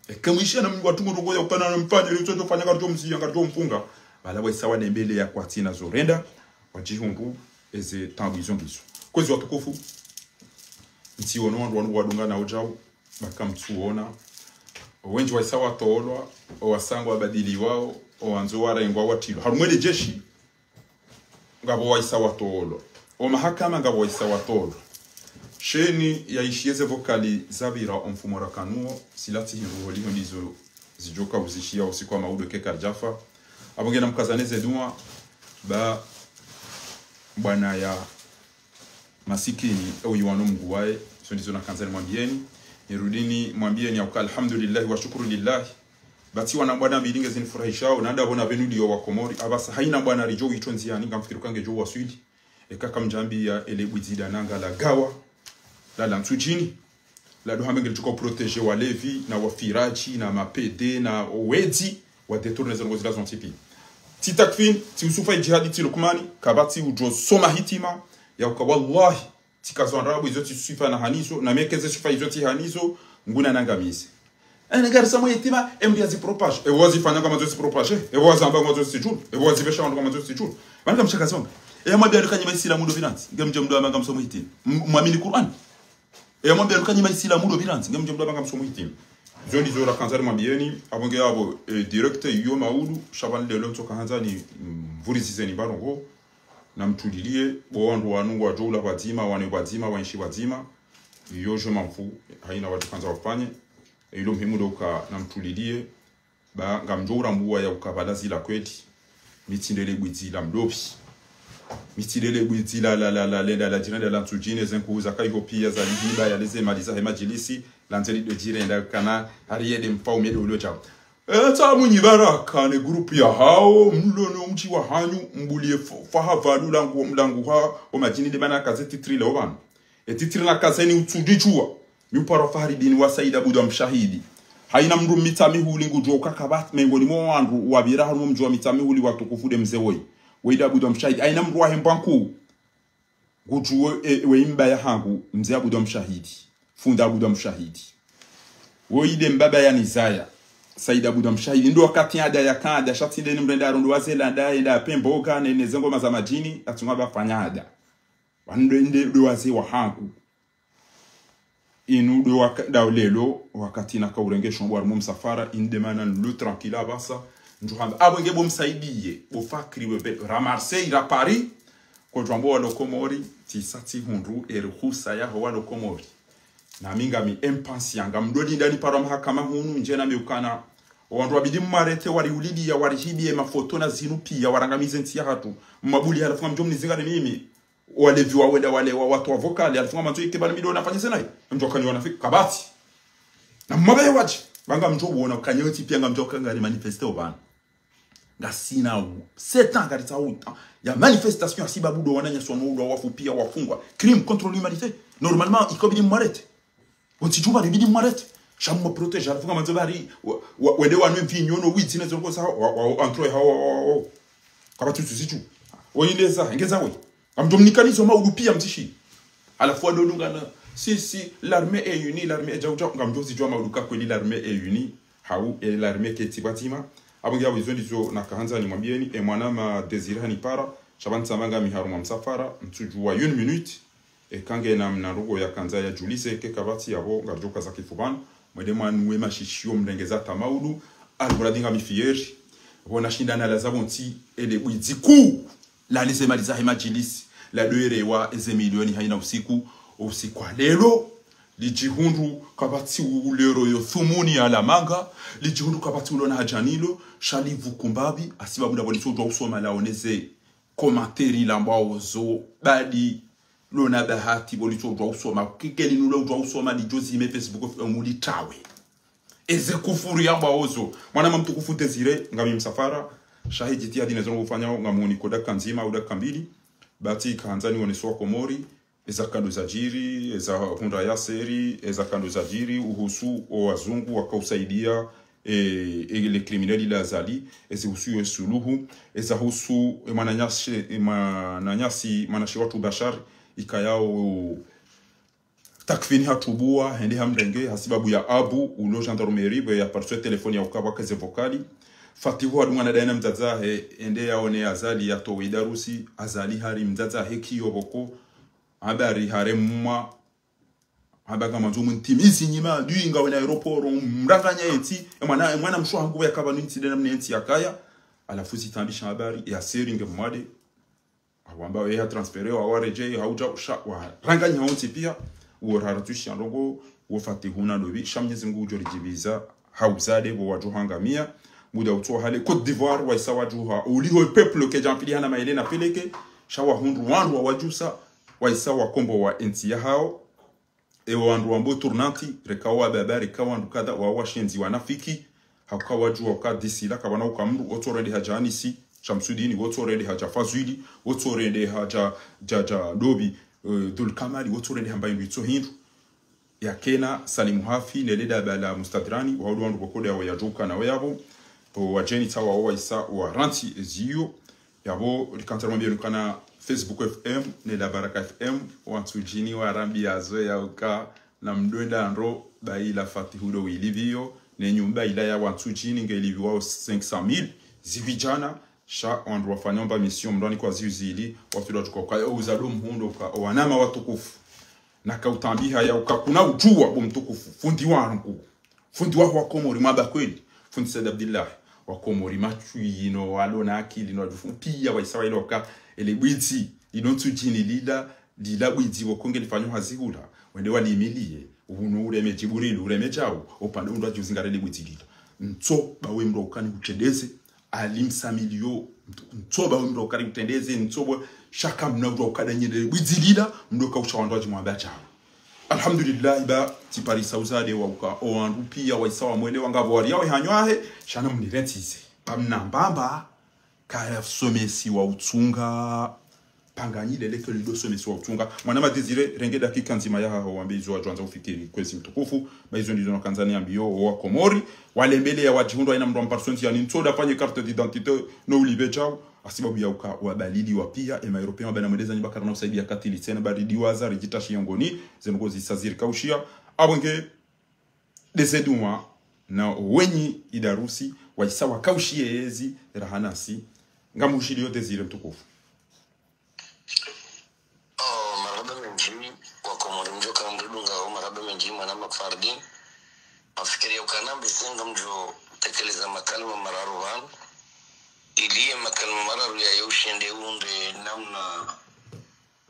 Eka mwisha na mngu watungu ndrongo ya ukana na mfanye, ili mtsoda fanya ngaridjo mziya, ngaridjo mfunga. Bala waisa wanembele ya kwatsina zorenda, wadjihundru, eze taabu izo ngizo. Kwezi watukufu, ntsiono wandru wanu wadunga na udjau, baka mtsuona. Owendji waisa watolwa, owasangwa wabadiliwao, owandzo warengwa watilwa. Harumwa ele jeshi, ngapvo waisa watolwa. Omahakama ngapvo waisa watolwa. Sheni yaishiye ze vokali zapvira omfumo rakanuo, sila tsi hindru holiho ndizo zidjoka uzishiya usiku wa maudo ke karidjafa. Apvo ngena mkazane ze duwa, ba bwana ya masikini, ewe yiwano Mngu waye, zo ndizo nakandza nimwambiyeni. Nirudi nimwambiyeni yauka alhamdulillahi wa shukuru lillahi. Ba tsi wana bwana mbili nge zinifurahishao, nanda pvo na pvenu liyo wa Komori, apvasa haina bwana ridjo witro ndziyani, ngamfikiri uka ngedjo waswili. Eka kamdjambiya ele bwidzi da nanga la gawa, la la Ntsudjini. La do hambe ngelitsuka uprotéger walevi, na wafiradji, na mapede, na owedzi, wa détourner ze ndrongo zila zontsi pia. Tsi Takfin, tsi Yusufa Idjihadi, tsi Lukmani, kapvatsi udjo soma hitima, yauka wallahi, tsi kazo andrabu izo tsi swifa na hanizo, na meke ze swifa izo tsi hanizo, nguna nangamize. Ene ngarisa mwe hitima, emri ya zi propage. Ewo zifanya kama zo zi propage, ewo zamba kama zo zi tijuru, ewo zipvesha wandru kama zo zi tijuru. Wani kamshaka zonga. Eya mwambiya nuka nyi maisilamu ndo pvilandzi, nge mdje mdo amba ngamsomo hitima. M-, mwamini Qur'an. Eya mwambiya nuka nyi maisilamu ndo pvilandzi, nge mdje mdo amba ngamsomo hitima. Zo ndizo rakandza nimwambiyeni, apvo nge apvo, eh, direct iyo maudu, sha pvanu lelo ntsoka handza ni, mm, mvurizize ni barongo, na mtuliliye, bo wandru wanu ngwadjo ula pvwadzima, wane pvwadzima, waenshi pvwadzima, iyo je m'en fous, haina wadjo kandza wafanye, ilo muhimu ndo uka na mtuliliye, ba ngamdjo urambuwa yauka pvala zila kweli. Mi tsi ndele bwidzi la mdopvi. Mi tsi ndele bwidzi la, la, la, la, lenda la djirenda la Ntsudjini, ze nkuhu zaka iho pia zalihiba, yaleze mali zahe madjilisi, landzeli do djirenda kana, hari yende mfaume do ulo djau. Etsa munyi baraka ne groupe yahao, mlo no mdji wahanyu, mbuliye fo-, faha pvalu langu, mlangu ha, omadjini de mana kaze titre leo pvanu. E titre na kazeni utsudidjuwa. Mi upara Fahridini wa Said Abdou Mshahidi. Haina mndru Mitsamihuli ngudjuwa uka kapvatsi mengoni mwa wandru wapvira harumwa mdji wa Mitsamihuli watukufu de mze woyi. Weyi de Abdou Mshahidi. Haina mndru wahe Mbwankuu ngudjuwa e, weyi mbaya hangu, mze Abdou Mshahidi. Fundi Abdou Mshahidi. Woyi de mbaba yanizaya. Said Abdou Mshahidi. Ndo wakati ada yaka ada, sha tsi nde ni mrenda arondo waze landa, yenda apve mboga, ne, ne ze ngoma za madjini, atsunga bafanya ada. Wanu ndo inde ndo wazee wahangu. Inu ndo waka-, ndo lelo, wakati naka urenge shombo harumwa msafara, inde mana nilo tranquille apvasa, ndjo hamba, apvo nge bo msaidiye, bo Fakri we be, ra Marseille, ra Paris, kodjwambo walo Komori, tsisa tsihundru, eruhusa yaho walo Komori. Nami ngami impatient, ngamdo linda nipara mahakama hunu, ndje nami ukana, owandru wabidi mwarete, wariulidiya, warihibiye mafoto na zinu piya, warangamize ntsi yahatru, mwabuli halafu ngamdjo mnizinga ni mimi, walevi wawenda wale wa watu wa vocal, halafu ngamwandzo ike bana mido nafanyise nayi. Mdjo kani wanafiki, kapvatsi. Na mwabaye wadji. Ba ngamdjo wona, kani wetsi piya ngamdjo kangari manifeste opvanu. Ngasina u. Sept ans, ngaritsaha huit ans. Ya manifestation, hasibabu do wananyasi wanu ndo wafu piya wafungwa. Crime contre l'humanité. Normalement, ikobidi mwarete. Wontsi djuu bari bidi mwarete. Sha mwa protégé, halafu ngamwandzo bari, wa, wa, wende wanwe mvinyo no widzi ne zo ndrongo za, wa, wa, entre ha, wa, wa, wa, wa. Kapvatsi utsu zidjuu. Woyi ndeza, ngeza woyi. Ngamdjo mnikanizo maudu piya mtsi shi. Halafu wadodungana, si, si, l'armée est unie, l'armée est djau, djau. Ngamdjo zidjua maudu ka kweli l'armée est unie. Hau, e l'armée ketsi pvadzima. Apvo ngiya wizo ndizo nakahandza nimwambiyeni, e mwanama Désiré hanipara, sha pvanu tsamba ngami harumwa msafara, ntsudjua une minute. Eka ngena mna ndrongo yakandza yadjulize, eka kapvatsi yapvo, ngaridjo kaza kifu pvanu, mwende mwanwe mashishiyo mrenge za tamaudu, alburadi ngami fier, pvo nashinda nalaza pvontsi, ele bwidzi kuu, lalize mali zahe madjilisi, ladoerewa eze milioni hayina usiku, usiku wa lelo, lidjihundru kapvatsi ulero yo thumuni ya lamanga, lidjihundru kapvatsi ulona haja nalo, sha livu kumbapvi, hasibabu ndapvo litsodjua usoma laoneze, commentaire lambwao zo, badi, lona bahati, pvo litsodjua usoma, kikeli nula udjua usoma, lidjo zime Facebook, eh, mulitawe. Eze kufuru yambwao zo. Mwanama mtukufu Désiré, ngami msafara, sha he djitihadi ne zo ndrongo ufanyao, ngamuni ko dakika ndzima, au dakika mbili, bati kahandza nioneso wa Komori, eza kando zadjiri, eza hundra Yaseri, eza kando zadjiri, uhusu o wazungu wakausaidia, e, e, le criminel la Azali, ezi husu yo Suluhu, eza husu, e, mwananyasi, e, mwananyasi, mwananyasi watru Bashar, ikayao Takfini hatubua, hende hamrenge, hasibabu ya Abu, ulo gendarmerie, pvo yapariswe telefoni ya ukabwa keze vokali. Fatihu hadungana daye na mdzadzahe, hende yaone Azali yatowe idarusi, Azali hari mdzadzahe kiyo pvoko, habari hare mwa, haba ngamwandzo mntimizi nyima, dui ngawe na aéroport, mranganya eti, e mwana, e mwana mshe wahangu yakapvanu ntsi dena mne ntsi yakaya, halafu zitambisha habari, Yaseri nge mwade, hawamba we ha transféré, wa, waredjei, haudja, usha, waranganya wontsi piya, uwo rara twishi ya ndrongo, uwo Fatihu na ndopvi, sha Mnyezi Mngu udjo ridjibiza, hauzade, pvo wadjo hangamia, muda utso hale, Côte d'Ivoire, waisa wadjuha, uliho peuple ke djamfili hana maele na peleke, sha wahundru wandru wawadjusa, waisa wakombowa entsi yahao, ewo wandru wambo tournante, reka wababa, reka wandru kadha, wa washenzi wanafiki, hauka wadjua uka d'ici là, kapvana uka mndru, wotsorende hadja Anisi, Shamsudini, wotsorende hadja Fazwili, wotsorende hadja, dja, dja Dobi, eh, Dulkamali, wotsorende hamba hindru itso hindru. Yakena Salimu Hafi, nele daba la Mustadrani, waudu wandru pvoko de awo yadjuka na weyapvo, o wadjeni tsawa o waisa wa rantsi eziyo, yapvo, likantsa rimwambie nukana Facebook F M, ne la Baraka F M, wantsudjini warambia zo ya uka, na mdwenda ndro, bayi la Fatihu do wilipviyo, ne nyumba ila ya wantsudjini nge ilipviwao cinq cent mille, zipvi djana, sha wandru wafanya omba mission, mndru anikwa ziuzili, wafilwa tuka uka, yo uza do mhundro uka, o wanama watukufu. Naka utambiha ya uka kuna udjua bo mtukufu, fundi wangu. Fundi waho wa Komori, mwaba kweli. Fundi Said Abdillah, wa Komori, matswi yino, walo na akili, no wadjufu, piya waisa wailo ka, ele bwidzi, lino ntsudjini lila, lila bwidzi pvoko nge lifanyo hazi hula, wende walimiliye, unu ureme Djibrilu, ureme djau, opvande undru adjuzi ngarele bwidzi lila. Ntso, bawe mndru ukani utrendeze, Ali Msamiliyo, ntso bawe mndru ukani utrendeze, ntso bo, shaka mna udjua ukada nyele bwidzi lila, mndru uka usha wandru adji mwamba djau. Alhamdulillah, ba, tsiparisa uzade wa uka, o wandru piya waisa wamwele wangapvo wari yawe hanywahe, sha na mnirentsize. Ba mna mbamba, kaya somesi wa utsunga, panganyi lele ke lido somesi wa utsunga. Mwanama Désiré, renge dakika ndzima yahaho wambe izo wadjwandza ufikiri kwezi mtukufu, ba izo ndizo nakandza niambiyo, o wa Komori, walembele ya wadjihundru haina mndru wa mparsonti yani ntsoda fanye carte d'identité, no ulipve djau, hasibabu ya uka wabalidi wa piya, ema Européen wabana mwendeza nyumba karana usaidia katili tsena, baridi waza, ridjitashi yongoni, zendrongo zisa ziri kaushia, apvo nge, dezedumwa, na wenyi idarusi, waisa wakaushie yezi, rahanasi, ngamushiliyo Désiré mtukufu. Oh, marahaba mendji, wa Komori mdjo ka mridunga, oh, marahaba mendji, mwanama Fardin. Mafikiri ya uka nambe senga mdjo tekeleza makalima mararu pvanu. Iliye makalima mararu ya yo ushinde unde namna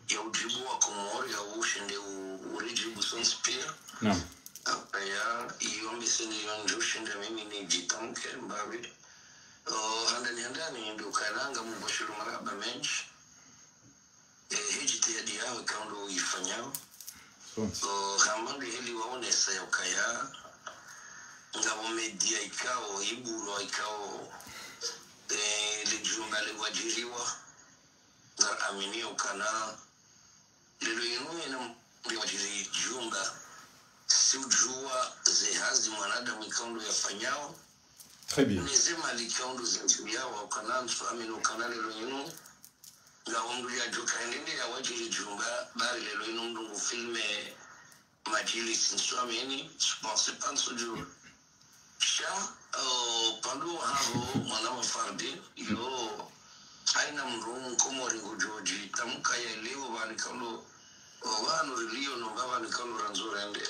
ya udjibu wa Komori, ya ushinde u-, uridjibu sontsi piya. Naam. Apvaya, iyo mbiseni yo ndjo ushinda mimi nidjitamke, mbapvi. Oh, handani, handani, ndo uka nanga mubashiru marahaba mendji. Eh, he djitihadi yawe kaundo uifanyao. Sontsi. Oh, hama ndo heli waonesa ya ukaya, ngapvo média ikao, ibulwa ikao, eh, le djumba le wadjiriwa, ngari amini ukana, lelo yinu yena mndru wadjiri djumba, si mwanadamu ikao ndo yafanyao. Très bien. Neze mali ikao ndo zindjiao, ukana ntsu amini ukana lelo inu. Nga omndru yadjo kaendende ya wadjiri djumba, bari lelo inu mndru ngu filme madjilisi ntsu amini, je pense pas ntsu djuu. Sha, euh, pvandru wa haho, mwana mafardini, yo, haina mndru mkomori ngudjo djitamka ya leo, pvani kalo, o, pvanu rilio, no, pvani kalo randzo rende.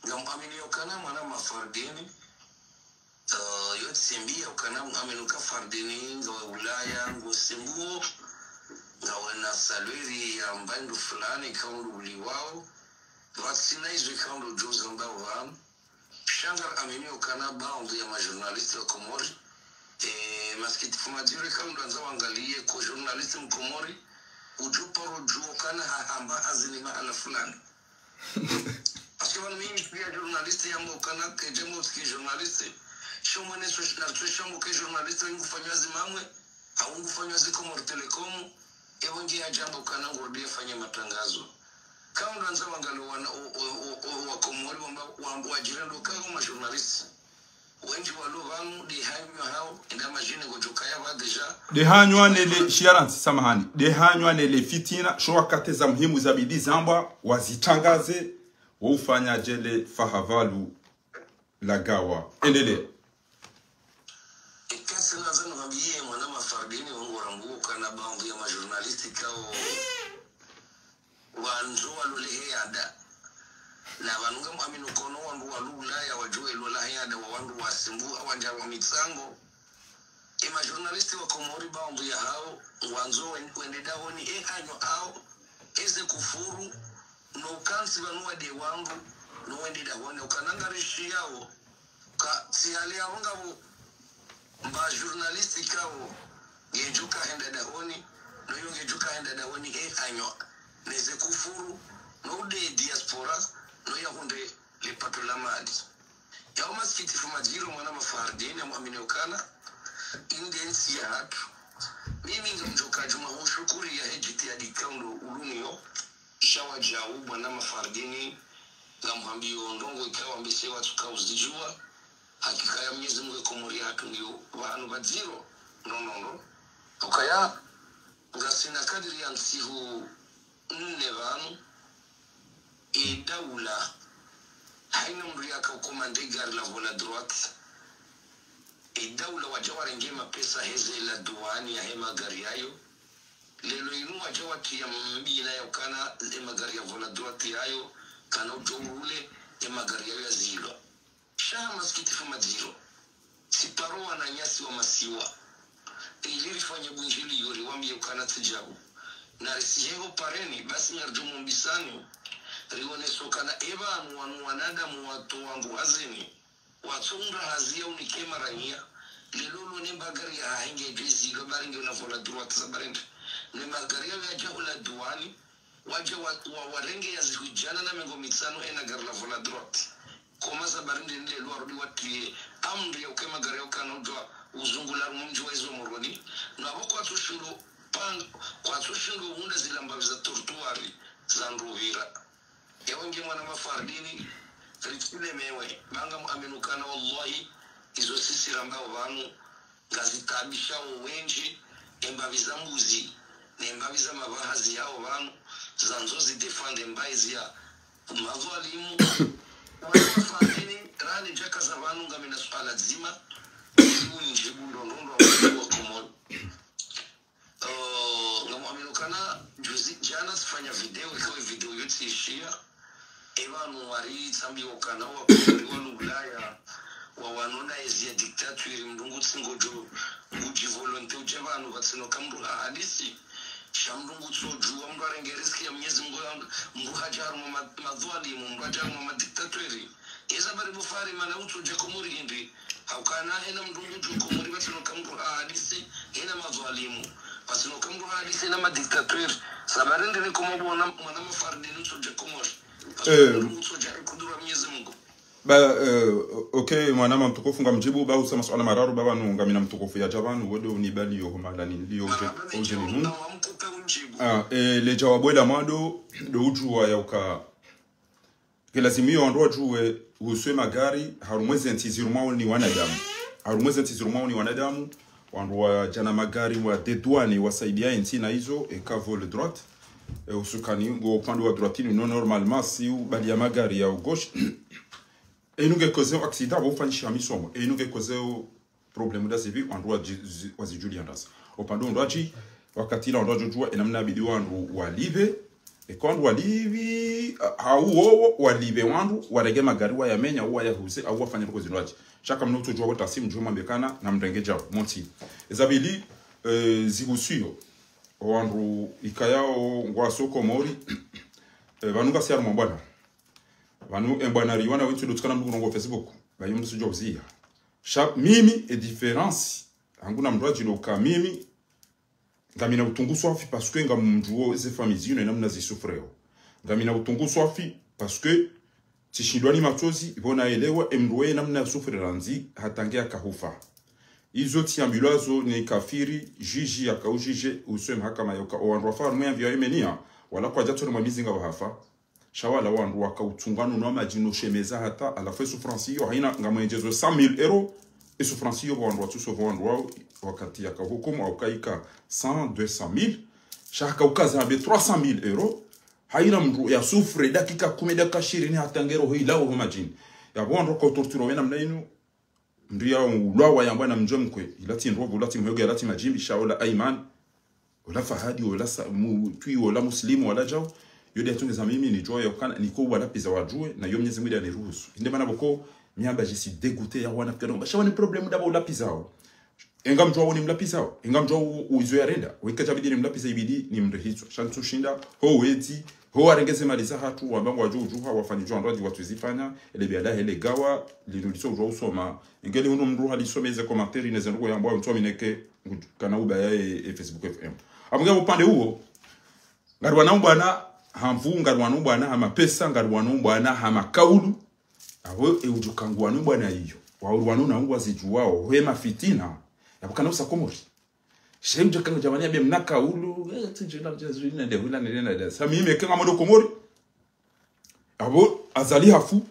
Ngam amini yo kana mwana mafardini, euh, yo tsimbi ya ukana amini uka fardini, ngawe Ulaya, ngo simbuo, ngawe na salweri ya mbandu fulani, ikao ndo uliwao, pvatsina izo ikao ndo djuza mbao pvanu. Sha ngar amini ukana baadhwi ya majournaliste wa Komori. Eh, masikitifu madziro ikao ndo andza wangaliye ko journaliste mkomori. Udjo paro djuo kana hahamba hazi ni mahala fulani. Parce que pvanu mimi pia journaliste yamba ukana ke djambo tsi journaliste. Sho mwene so na tso shambo ke journaliste ngufanywa zi mamwe. Au ngufanywa zi Comores Telecom. Ewe nge ya djambo ukana ngurudi yafanye matangazo. Ikao ndo andza wangaliye wana, o, o, o, o, wa Komori wamba, wa, wadjirendo kao majournaliste. Wendji walo pvanu, de hanyo hao, enda majine ngodjo kaya pva déjà. De hanyo anele, shiarantsi, samahani. De hanyo anele fitina, sho wakati za muhimu zabidi zambwa, wazitangaze, wo ufanya djele fahavalou lagawa. Endelea. Ikasi na zanu hambiye mwana mafardini wangu rambu kana baadhwi ya majournaliste ikao wandzo walole he yada. Na pvanu ngam amini ukana wandru walo Ulaya wadjuwe lola he yada wa wandru wa simbuo, wandja wa mitsango. E majournaliste wa Komori baadhwi ya hao, wandzo wen-, wende dahoni e hanyo hao, eze kufuru, no ukantsi pvanu wade wandru, no wende dahoni, ukana ngarishiyao, ka, tsi hali yao ngapvo, mba journaliste ikao, ngedjo kahenda dahoni, no yo ngedjo kahenda dahoni, e hanyo, neze kufuru, no ude diaspora, no yahundre le pato la mali. Yao masikitifu madziro mwana mafardini, ngam amini ukana, inde ntsi ya hatru. Mimi ngamdjo kadjuma hushukuri ya he djitihadi ikao ndo uluniyo, sha wadjau mwana mafardini, ngam hambiyo ndrongo ikao mbese watsu kao zidjuwa, hakika ya Mwenyezi Mungu e Komori ya hatru ngiyo pvanu pvadziro, no, no, no. Ukaya, ngasina kadiri ya ntsihu nne pvanu, e daula, haina mndru yaka ukomande gari la volant droit. E daula wadja warenge mapesa heze la duwani ya he magari yayo. Lelo inu wadja watriya mbina ya ukana e magari ya volant droit yayo, kana udjo ule e magari yayo ya zilwa. Sha masikitifu madziro. Siparo wananyasi wa masiwa. Ili rifanye bundjili yo riwambiye ukana tsi djabu. Na risiheho pareni, basi ngaridjo mumbisani. Riwone so ukana e pvanu wanu wanadamu watso wandru hazini. Watso undra hazi ya unike maranya. Lelo lo ne magari ya hahe ngedjo zilwa bari nge una volant droit za bari nde. Ne magari ya yadja hula duwani. Wadja wa, wa, warenge ya zihwi djana na mengo mitsanu ena gari la volant droit. Koma za bari nde nile lwa rudi watriye amri ya uke magari ya ukana udjuwa uzungula harumwa mdji wa izo Moroni. Na pvo kwatsu shindo pang-, kwatsu shindo unda zila mbapvi za trottoir za ndruvira. Ewe nge mwana mafardini, ritsilemewe, ba ngam amini ukana wallahi, izo sisi rambao pvanu, ngazitaabishao wendji, e mbapvi za mbuzi, ne mbapvi za mapvaha ziyao pvanu, zandzo zidéfende mbapvi ziya madhwalimu. Mwana mafardini, rani djaka za pvanu ngamina suala dzima, ili unidjibu ndrongoo ndrongoo wa Komori. Euh, ngam amini ukana, juzi, djana tsifanya video, iko video yo tsishiya. E pvanu wari tsambi ukana wa Komori wa Ulaya, wa wanu na ezi ya dictature, mndru ngutsi ngodjo, ngudji volonté udja pvanu, pvatsina uka mndru ha hadisi. Sha mndru ngutso djuwa, mndru arenge riziki ya Mwenyezi Mungu ya, mndru hadja harumwa ma-, madhwalimu, mndru hadja harumwa madictature. Eza bari bufari mana utsodja Komori hindri. Haukana hena mndru ngudjo Komori pvatsina uka mndru ha hadisi, hena madhwalimu. Pvatsina uka mndru ha hadisi, hena madictateur. Sa bari ndri ni koma pvona mwana mafardini utsodja Komori. Pvatsina uka mndru utsodja ikudura Mwenyezi Mungu. Ba, eh, ok, mwanama mtukufu ngamdjibu, ba usa masuala mararu, ba pvanu ngamina mtukufu yadja pvanu, wode unibali yo homa lani nilio uje, uje ni hunu. Ah, eh, le djawabu la mwando, ndo udjuwa ya uka Nge lazimu iyo wandru wadjuwe uhusu ye magari, harumwa ze ntsi zirumwao ni wanadamu. Harumwa ze ntsi zirumwao ni wanadamu, wandru wadja na magari wa dédouaner, wasaidia ye ntsi na izo, eka vol droit. E, usukani, ngo upande wa droite, ni no normalement, si ubali ya magari ya gauche. E, inu nge koze o accident, bo ufanyisha misomo. E, inu nge koze o problème nda zivi, wandru wazi-, zi-, wazidjulia ndazi. Upande undru wadji, wakati ila wandru wadjodjuwa, e namna bidi wandru walipve, eka wandru walipvi, a-, au wowo walipve wandru, warenge magari wayamenya, au wayahuze, au wafanye ndrongoo zindru wadji. Sha eka mna utsodjuwa wotasi mdjuwe mwambe kana, na mrenge djao, monti. Eza pvili, eh, zihusu iyo. Owandru ikayao ngwaso Komori, eh, pvanu ngasi harumwa mbwana. Pvanu embwana riwana wentsu ndo tsikana mndru kunongo Facebook. Bayo mndru sudjo uziya. Sha mimi, e différence, hangu na mndru adjilo ka mimi, ngamina utungu swafi parce que ngamdjuo ze famille zinu e namna zisouffreo. Ngamina utungu swafi parce que tsishindwa ni matsozi, pvo naelewa, e mndru we namna yasouffrira ndzi, hata nge yakahufa. Izo tsiambilwa zo ni kafiri, juge yakaujije, uhusu e mahakama yoka, owandru wafa harumwa ye avion ya Yemenia, wala kwadjatsona mwa mizinga wahafa. Sha wala wandru wakautsungwa no madji no shemeza hata, à la fin souffrance iyo, haina ngamwendjezo cent mille euros, e souffrance iyo, wandru watsuso, wandru wao, wakati yakahukumu, au kaika cent, deux cent mille, sha hakaukaza hambe trois cent mille euros, haina mndru yasouffre dakika kume, dakika shirini, hata nge roho ilao ho madjini. Yapvo wandru wakautorturwa we namna inu, mndru yaulwawa yambwa na mdjo mkwe, ila tsi ndrovu, ila tsi mhego, ila tsi madjimbi, sha ola Aiman, ola Fahadi, ola sa-, mu-, twi, ola Muslimu, ola djao, yo nde yatsongeza mimi nidjuwa yokana, niko walapviza wadjuwe, na yo Mnyezi Mungu nde yaniruhusu. Inde mana pvoko, mi amba je suis dégoûté ya wana fikira, basha wani problème ndapvo ulapvizao. Enga mdjuwa woni mlapvizao, enga mdjuwa u-, u-, izo yarenda, weka djabidi ni mlapviza ibidi ni mrehitswa. Sha ntsu shinda, ho wedzi, ho warenge ze mali zahatru, wamba ngwadjo udjuha, wafanye djuwa ndrwadji watsuzifanya, ele biala hele gawa, linu litso udjuwa usoma. Ingeli unu mndru halisome ze commentaire, ne ze ndrongoo yambwa, mtsu amineke, ngu-, kana ubaya e, e Facebook F M. Apvo nge upande uwo, ngariwanao mbwana ha nvu, ngariwanao mbwana ha mapesa, ngariwanao mbwana ha makaulu. Apvo e udjo ka nguwanao mbwana iyo. Wauriwanao na ngwazidjuwao, he mafitina. Yapvo kana usa Komori. She udjo ka ngu djamani yabe mna kaulu, eh, tsi djina, djina, djina, nde hula, nde, nde, nde. Sa mimi eka ngamdjo Komori. Apvo Azali hafu,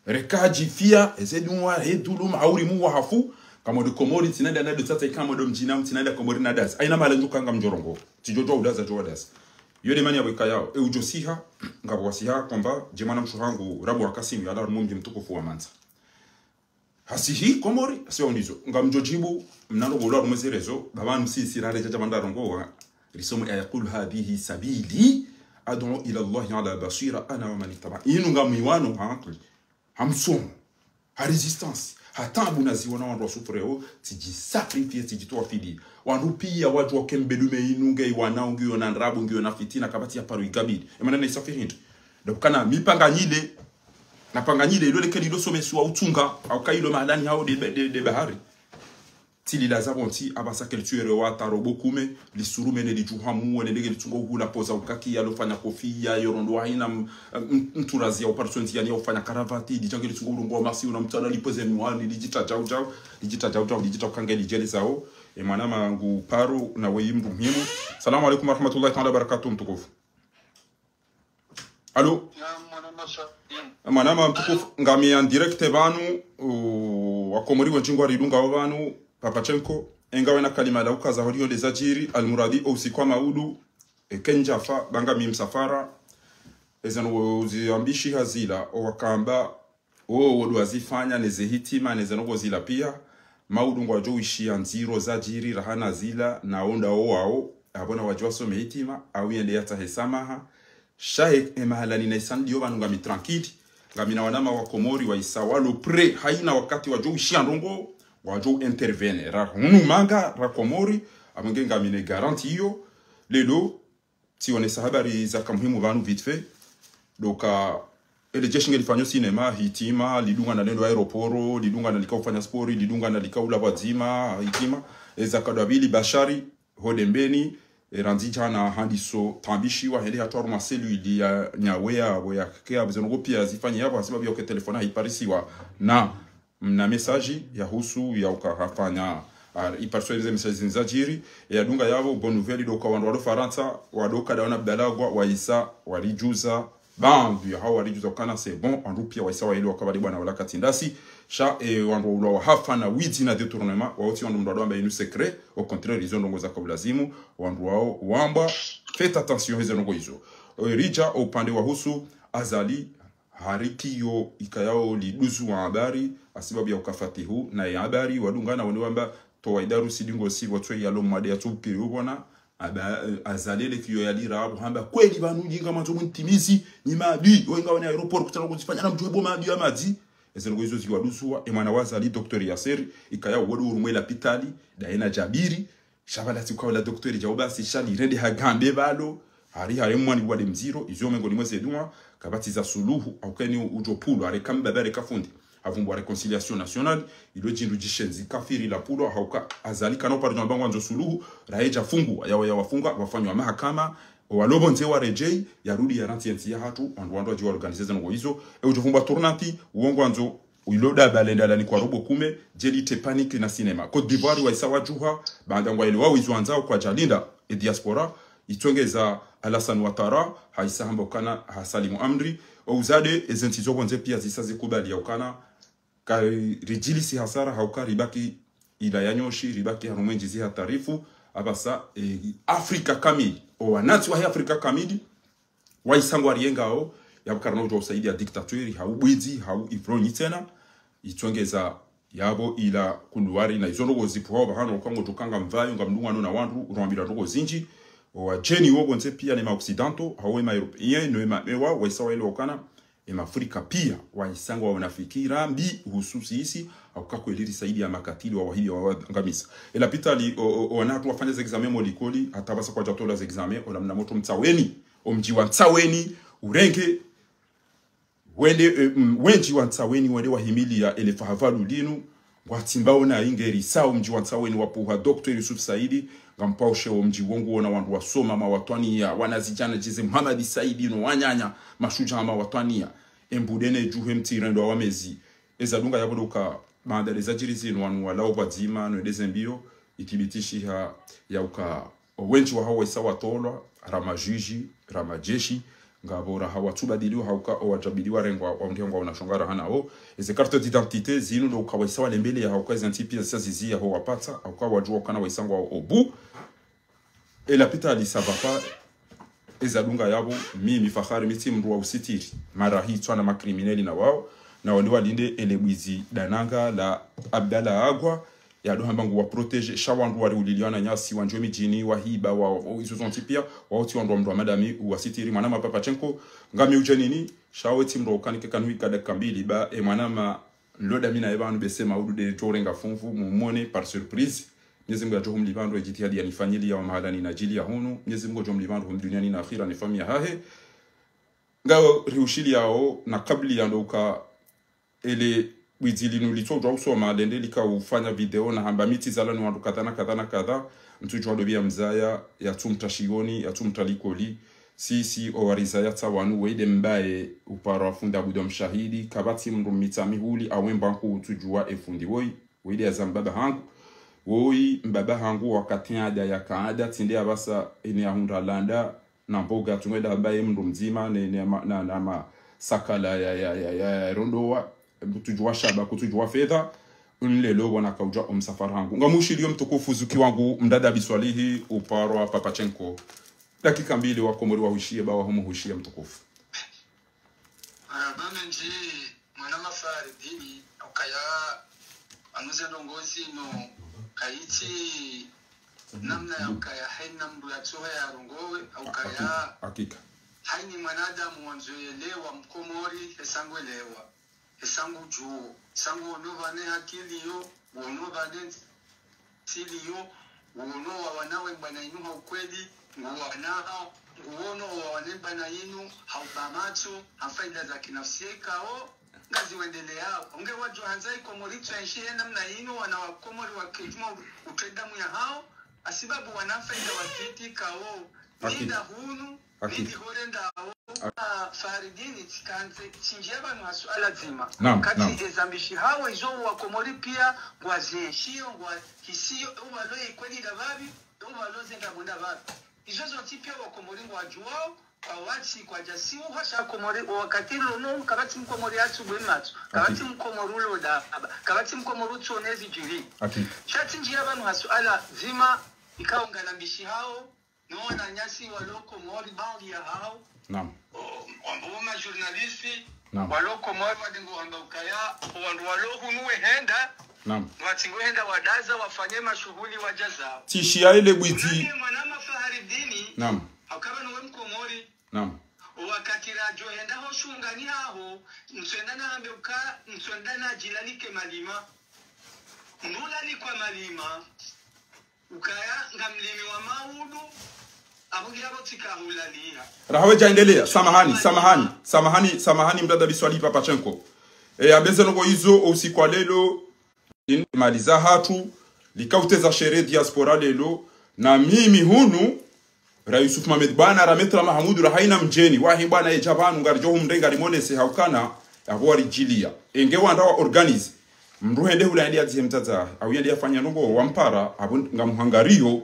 reka hadjifia, eze dunwa, he dhuluma, hauri muwa hafu, ngamdjo Komori, tsina nda nado tsatsa ika ngamdjo mdjini, tsina nda Komori na dazi. Haina mahala ndjuka ngamdjo rongoa. Tsidjo djuwa udaza, djuwa dazi. Yo nde mani yapvo ikayao. E udjo siha, ngapvo wasiha, kwamba, dje mwana mshe hangu, Rabu wa Kasimu, yala harumwa mdji mtukufu wa Mandza. Hasihi Komori, hasiwa undizo. Ngamdjo djibu, mnano bolo harumwa ze réseaux, baba msisi rare djadja manda rongoa, risomo ya يقول هذه سبيلي أدعو إلى الله على بصيرة أنا ومن اتبعني. Inu ngamwiwano ha akili, ha msomo, ha résistance, ha taabu naziwona wandru wasouffreo, tsidji sacrifier, tsidjitowa fidi. Wandru pia wadjuwa ke mbedume inu nge iwanao, ngiyo na ndrabo, ngiyo na fitina, kapvatsi ya paro ikabili. E mana na isafiri hindri. Ndo kana mi pvanganyile, na pvanganyile, ilo leke lilo somesiwa utsunga, au ka ilo mahalani hao nde, nde, nde bahari. Tsi lilaza pvontsi, apvasa ke litsuere wa taro bo kume, lisurume ne lidjuhamu, wene ndege litsungo uhula poza ukaki, yalofanya kofiya, yo rondo wa haina m-, m-, mturazi ya uparisonzi yani ya ufanya karavati, lidjange litsungo urongoa masi, una mtsana lipoze miwani, lidjita djau djau, lidjita djau djau, lidjita ukange lidjele zao. E mwana mangu paro, na weyi mndru muhimu. Salamu alaikum warahmatullahi taala wabarakatuh, mtukufu. Allô? Ya, mwana masa. Mm. Mwana ma mtukufu, ngami en direct pvanu, uh, Wakomori wendji ngwaridungao pvanu, Papachenko, enga wena kalima la ukaza holiho nde zadjiri, almuradi, o usiku wa maudu, e, ke ndjafa, ba ngami msafara, eza no ziambishi hazila, o wakamba, o, wo ndo wazifanya, ne ze hitima, ne ze ndrongoo zila pia, maudu ngwadjo wishiya ndziro zadjiri, raha na zila, na onda o wao, apvo na wadjo wasome hitima, au yende yatsahe samaha, sha he, e mahalani na isani ndiyo pvanu ngami tranquille, ngami na wanama Wakomori waisa walo prêt, haina wakati wadjo wishiya ndrongoo, wadjo intervenir. Ra hunu manga, ra Komori, apvo nge ngami ne garantie iyo, lelo, tsionesa habari zaka muhimu pvanu vite fait. Donc, euh, ele jeshi nge lifanyo cinéma, hitima, lidungana lendo aéroport, lidungana lika ufanya sport, lidungana lika ula pvwadzima, hitima. Eza kadwa pvili Bashari, ho Dembeni, e randzi djana handiso tambishiwa, hende hatru harumwa cellule ya nyawe ya, wo ya kea, buzeno go pia zifanye yapvo, hasibabu ya uke telefona hiparisiwa. Na mna message ya husu ya uka hafanya, ah, ipariswa ze message zindza djiri, ya dunga yapvo, bonne nouvelle, ndo uka wandru walo Farantsa, wado kada wana bdalagwa, waisa, walijuza, Baadhwi ya hawo waridjuza ukana c'est bon, wandru pia waisa waelewa ukaya bwana wala katsi ndasi. Sha, eh, wandru waulwa wahafa na widzi na détournement, wao tsi wandru mndru ado amba inu secret, au contraire, izo ndrongoo zaka ulazimu, wandru wao wamba, faites attention heze ndrongoo izo. Eh, ridja upande wahusu Azali, hari kiyo ikayao liduzu wa habari, hasibabu ya uka Fatihu, na ya habari, wadungana wone wamba, towa idaru sidingo si, watwe yalo mwade ya tsubukiri ubona, aba, eh, Azali ele kiyo yalira abo, hamba, kweli pvanu nyinga mandzo mntimizi, ni maadui, wenga wane aéroport, kutana kuzifanya na mdjuwe bo maadui ya madzi. Eze ndrongoo izo ziwaduzuwa, e mwana wa Azali, Docteur Yasser, ikayao wodo urumwe lapitali, daye na Jabiri, sha pvala tsi ukaya la docteur djao basi sha lirende hagambe pvalo, hari hari mwani wade mdziro, izo mengo ni mweze dua, kapvatsi za suluhu, au keni udjo pulwa, hari kamba pvare kafundi. Havumbwa réconciliation nationale, ilo djindru djishenzi kafiri la pulwa, hauka Azali kana uparo djamba ngwandzo suluhu, raye dja fungu, yawa yawafunga, wafanywa mahakama, walo pvondze waredjei, yarudi yarantsi yentsi yahatru, wandru wandru wadji wa organiser ze ndrongoo izo, e udjo vumbwa tournante, uwo ngwandzo, ilo daba lenda lani kwa robo kume, djeli te panique na cinéma. Côte d'Ivoire waisa wadjuha, baanda ngwaelewa izo wandzao kwadjalinda, e diaspora, itsongeza Alassane Ouattara, haisa hamba ukana hasalimu amri, o uzade, eze ntsi zo pvondze pia zisa zikubali ya ukana, ka ridjilisi hasara, hauka ribaki ila ya nyoshi, ribaki harumwa e ndjizi hatarifu, apvasa, eh, Afrika kamili, o wanantsi wahe Afrika kamili, waisa ngwariyengao, yapvo karina udjo usaidia dictature, hau bwidzi, hau ivronyi tsena, itsongeza yapvo ila kuluwari na izo ndrongoo zipvuhao pvahanu, uka ngodjo kanga mvayo, ngamdungano na wandru, urambila ndrongoo zindji, o wadjeni wo pvondze pia ne ma occidentaux, hau e ma européens, no e ma, ewa, waisa waelewa ukana, e ma Afrika pia, waisa ngwaona fikira mbi, hususi isi, hauka kweli risaidia makatili wa wahidi wa wangamisa. E lapitali, o, o, o, wana hatru wafanya ze examen mo likoli, hata pvasa kwadjatolwa ze examen, ola mna motro Mtsaweni, o mdji wa Mtsaweni, urenge, wende, eh, mm, wendji wa Mtsaweni, wende wahimiliya ele fahavalu linu, ngwatsimbao na ingeri, sa o mdji wa Mtsaweni wapvuha Docteur Youssouf Said, ngampvao she o mdji wo nguona wandru wasoma mawatwaniya, wanazidjana djize Mohamed Said no wananya, mashudjaa mawatwaniya, e mbude ne djuhe mtsi rendo wa mezi, eza dunga yapvo doka, baanda leza djiri zinu wanu walao pvwadzima, no edeze mbiyo, ithibitishiha ya uka, o wendji wahawo waisa watolwa, ra majuji, ra majeshi, ngapvo raha watsubadiliwa hauka o wadjabidi warengwa, waundihangwa unashonga raha nawo. Eze carte d'identité, zinu ndo uka waisa walembeleya hauka eze ntsi pia zisa ziziya ho wapatsa, hauka wadjuwa ukana waisa ngwao o bu. E lapitali ça va pas, eza dunga yapvo, mi, mi Fahari, mi tsi mndru wa usitiri. Mara hitswa na ma criminels na wao, na wali walinde ele bwidzi dananga la Abdallah Agwa, yado hamba ngu wa protéger, sha wandru wari uliliwa na nyasi, wandjio midjini, wahiba, wa, wa, izo zontsi pia, wao tsi wandru wa mndru wa madami, uwasitiri, mwana ma Papachenko, ngami udjenini, sha we tsi mndru wa ukanike kanu ikada kambili, ba, e mwana ma, nlo dami na eba anu bese maudu de djo renga funvu, mumone, par surprise, Mnyezi Mungu yadjo humlipva ndro e djitihadi yanifanyiliya wa mahalani na djili ya hunu, Mnyezi Mungu yadjo humlipva ndro hunu duniani na akhira ne famiyi yahahe. Ngao riushiliyao na kabli ya ndo uka ele bwidzi linu litso djwa usoma lende lika ufanya video na hamba mi tsi zalani wandru kadha na kadha na kadha, ntsudjuwa dobi ya mzaya, ya tsumtra shiyoni, ya tsumtra likoli, sisi o warizaya tsa wanu weyi de mbaye uparo wa fundi Abudu Mshahidi, kapvatsi mndru mitsa mihuli, awe mbanku utsudjuwa e fundi woyi, weyi de yaza mbaba hangu, woyi mbaba hangu wakati ada ya kaada, tsinde apvasa ene yahundra landa, na mboga tungwenda hamba ye mndru mdzima ne, ne, ma, na, na masakala ya, ya, ya, ya, ya rondowa, kutsudjuwa shaba, kutsudjuwa fedha, unlelo wana kaudja o msafara hangu. Ngamushiliyo mtukufu zuki wangu, mdada Biswalihi, uparwa Papachenko. Dakika mbili wa Komori wahuishiye, ba wa humu huishiye mtukufu. Marahaba mendji, mwana ma Fahari dini, ukaya anuze ndrongoo zinu, kayitsi namna ya ukaya haina mndru yatsoha yarongowe, ukaya hakika. Haina mwanadamu wandzo yelewa mkomori, hesa ngwelewa, hesa ngudjuo, hesa nguono pvane hakili yo, nguono pvane ntsi liyo, nguono wa wana we mbwana inu ha ukweli, nguono wa wana mbwana inu ha ubamatso, ha faida za kinafsi ikao, ngazi wendeleyao. Nge wadjo handza i Komori tso enshi he namna inu, wana wa Komori wa kedjuma u-, utre damu yahao, hasibabu wana faida wa kiti ikao, hakika. Ninda hunu, hakika. Nindi hore ndawo, ah, Fahari dini tsikandze, tsindjiya pvanu ha suala dzima. Naam, kati naam. Ezambishi hawo izo wa Komori pia, ngwazienshiyo, ngwahisiyo, uvalo ikweli nda pvapvi, uvalo zenda mwenda pvapvi. Izo zontsi pia wa Komori ngwadjuwao, Kawatsi kwadja siuha sha Komori, o wakati lunu, kapvatsi mkomori atsubwe matso, kapvatsi mkomori ulo daba, kapvatsi mkomori utsonezi djiri. Hakika. Sha tsi ndjia pvanu ha suala dzima, ikao ngana mbishi hawo, no wananyasi walo Komori, baadhwi ya hawo. Naam. O, wambo ma journaliste, naam, walo Komori, wadingo wamba ukaya, o wandru walo hunu wehenda, naam, watsingo henda wadaza, wafanye mashuhuli wadja zawo. Tsi shia ile bwidzi. Unaye mwana Mafaharidini, naam, hakaba nuwe mkomori, naam. Wakati radjo henda ho shungani haho, ntswenda nahambe uka, ntswenda nadjilalike Malima. Ndulalikwa Malima, ukaya nga mlimi wa maudu, apvo ngiapvo tsika hulaliha. Raha wedja endelea, samahani, samahani, samahani, samahani, mdada Biswali Papachenko. E, abeze nongo izo, o usiku wa lelo, in-, mali zahatru, likauteza shere diaspora lelo, na mimi hunu, ra Yusuf Mohamed Bwana, ra Maître Mahamudu, ra haina mdjeni, wahi bwana edja pvanu, ngaridjo humre, ngarimonese, haukana, apvo waridjilia. Enge wandru wa organise, mndru hende hula yende yadzihe mdzadze, au yende yafanya nongo, wampara, apvo ngamhangariyo,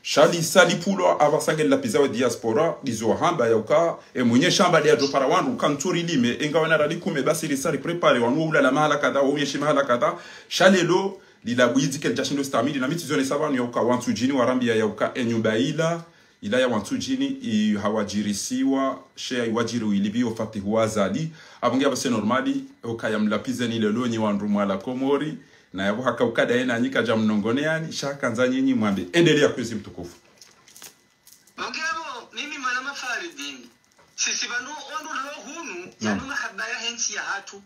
sha lisa lipvulwa, apvasa nge lilapviza wa diaspora, ndizo wahamba yauka, e mwenye shamba nde yadjo para wandru, uka ntsu rilime, enga wana ralikume, basi lisa riprépare, wanu ulala mahala kadha, wauyeshi mahala kadha, sha lelo, lila bwidzi kelidja shindo stamili, na mi tsi zone sa pvanu yauka, wantsudjini warambia yauka, e nyumba ila, ila ya wantsudjini, i hawadjirisiwa, she iwadjiri uilibi o Fatihu wa Azali, apvo nge apvo c'est normal, uka yamlapvize ni lelo nyi wandru mwala Komori, na yapvo haka ukada yena nyika dja mnongone yani, sha kandza nyinyi mwambe. Endelea kwezi mtukufu. Mongera bo, mimi mwana Mafaridini. Sisi pvanu wandru lo hunu, naam, yanu mahaba yahe ntsi yahatru.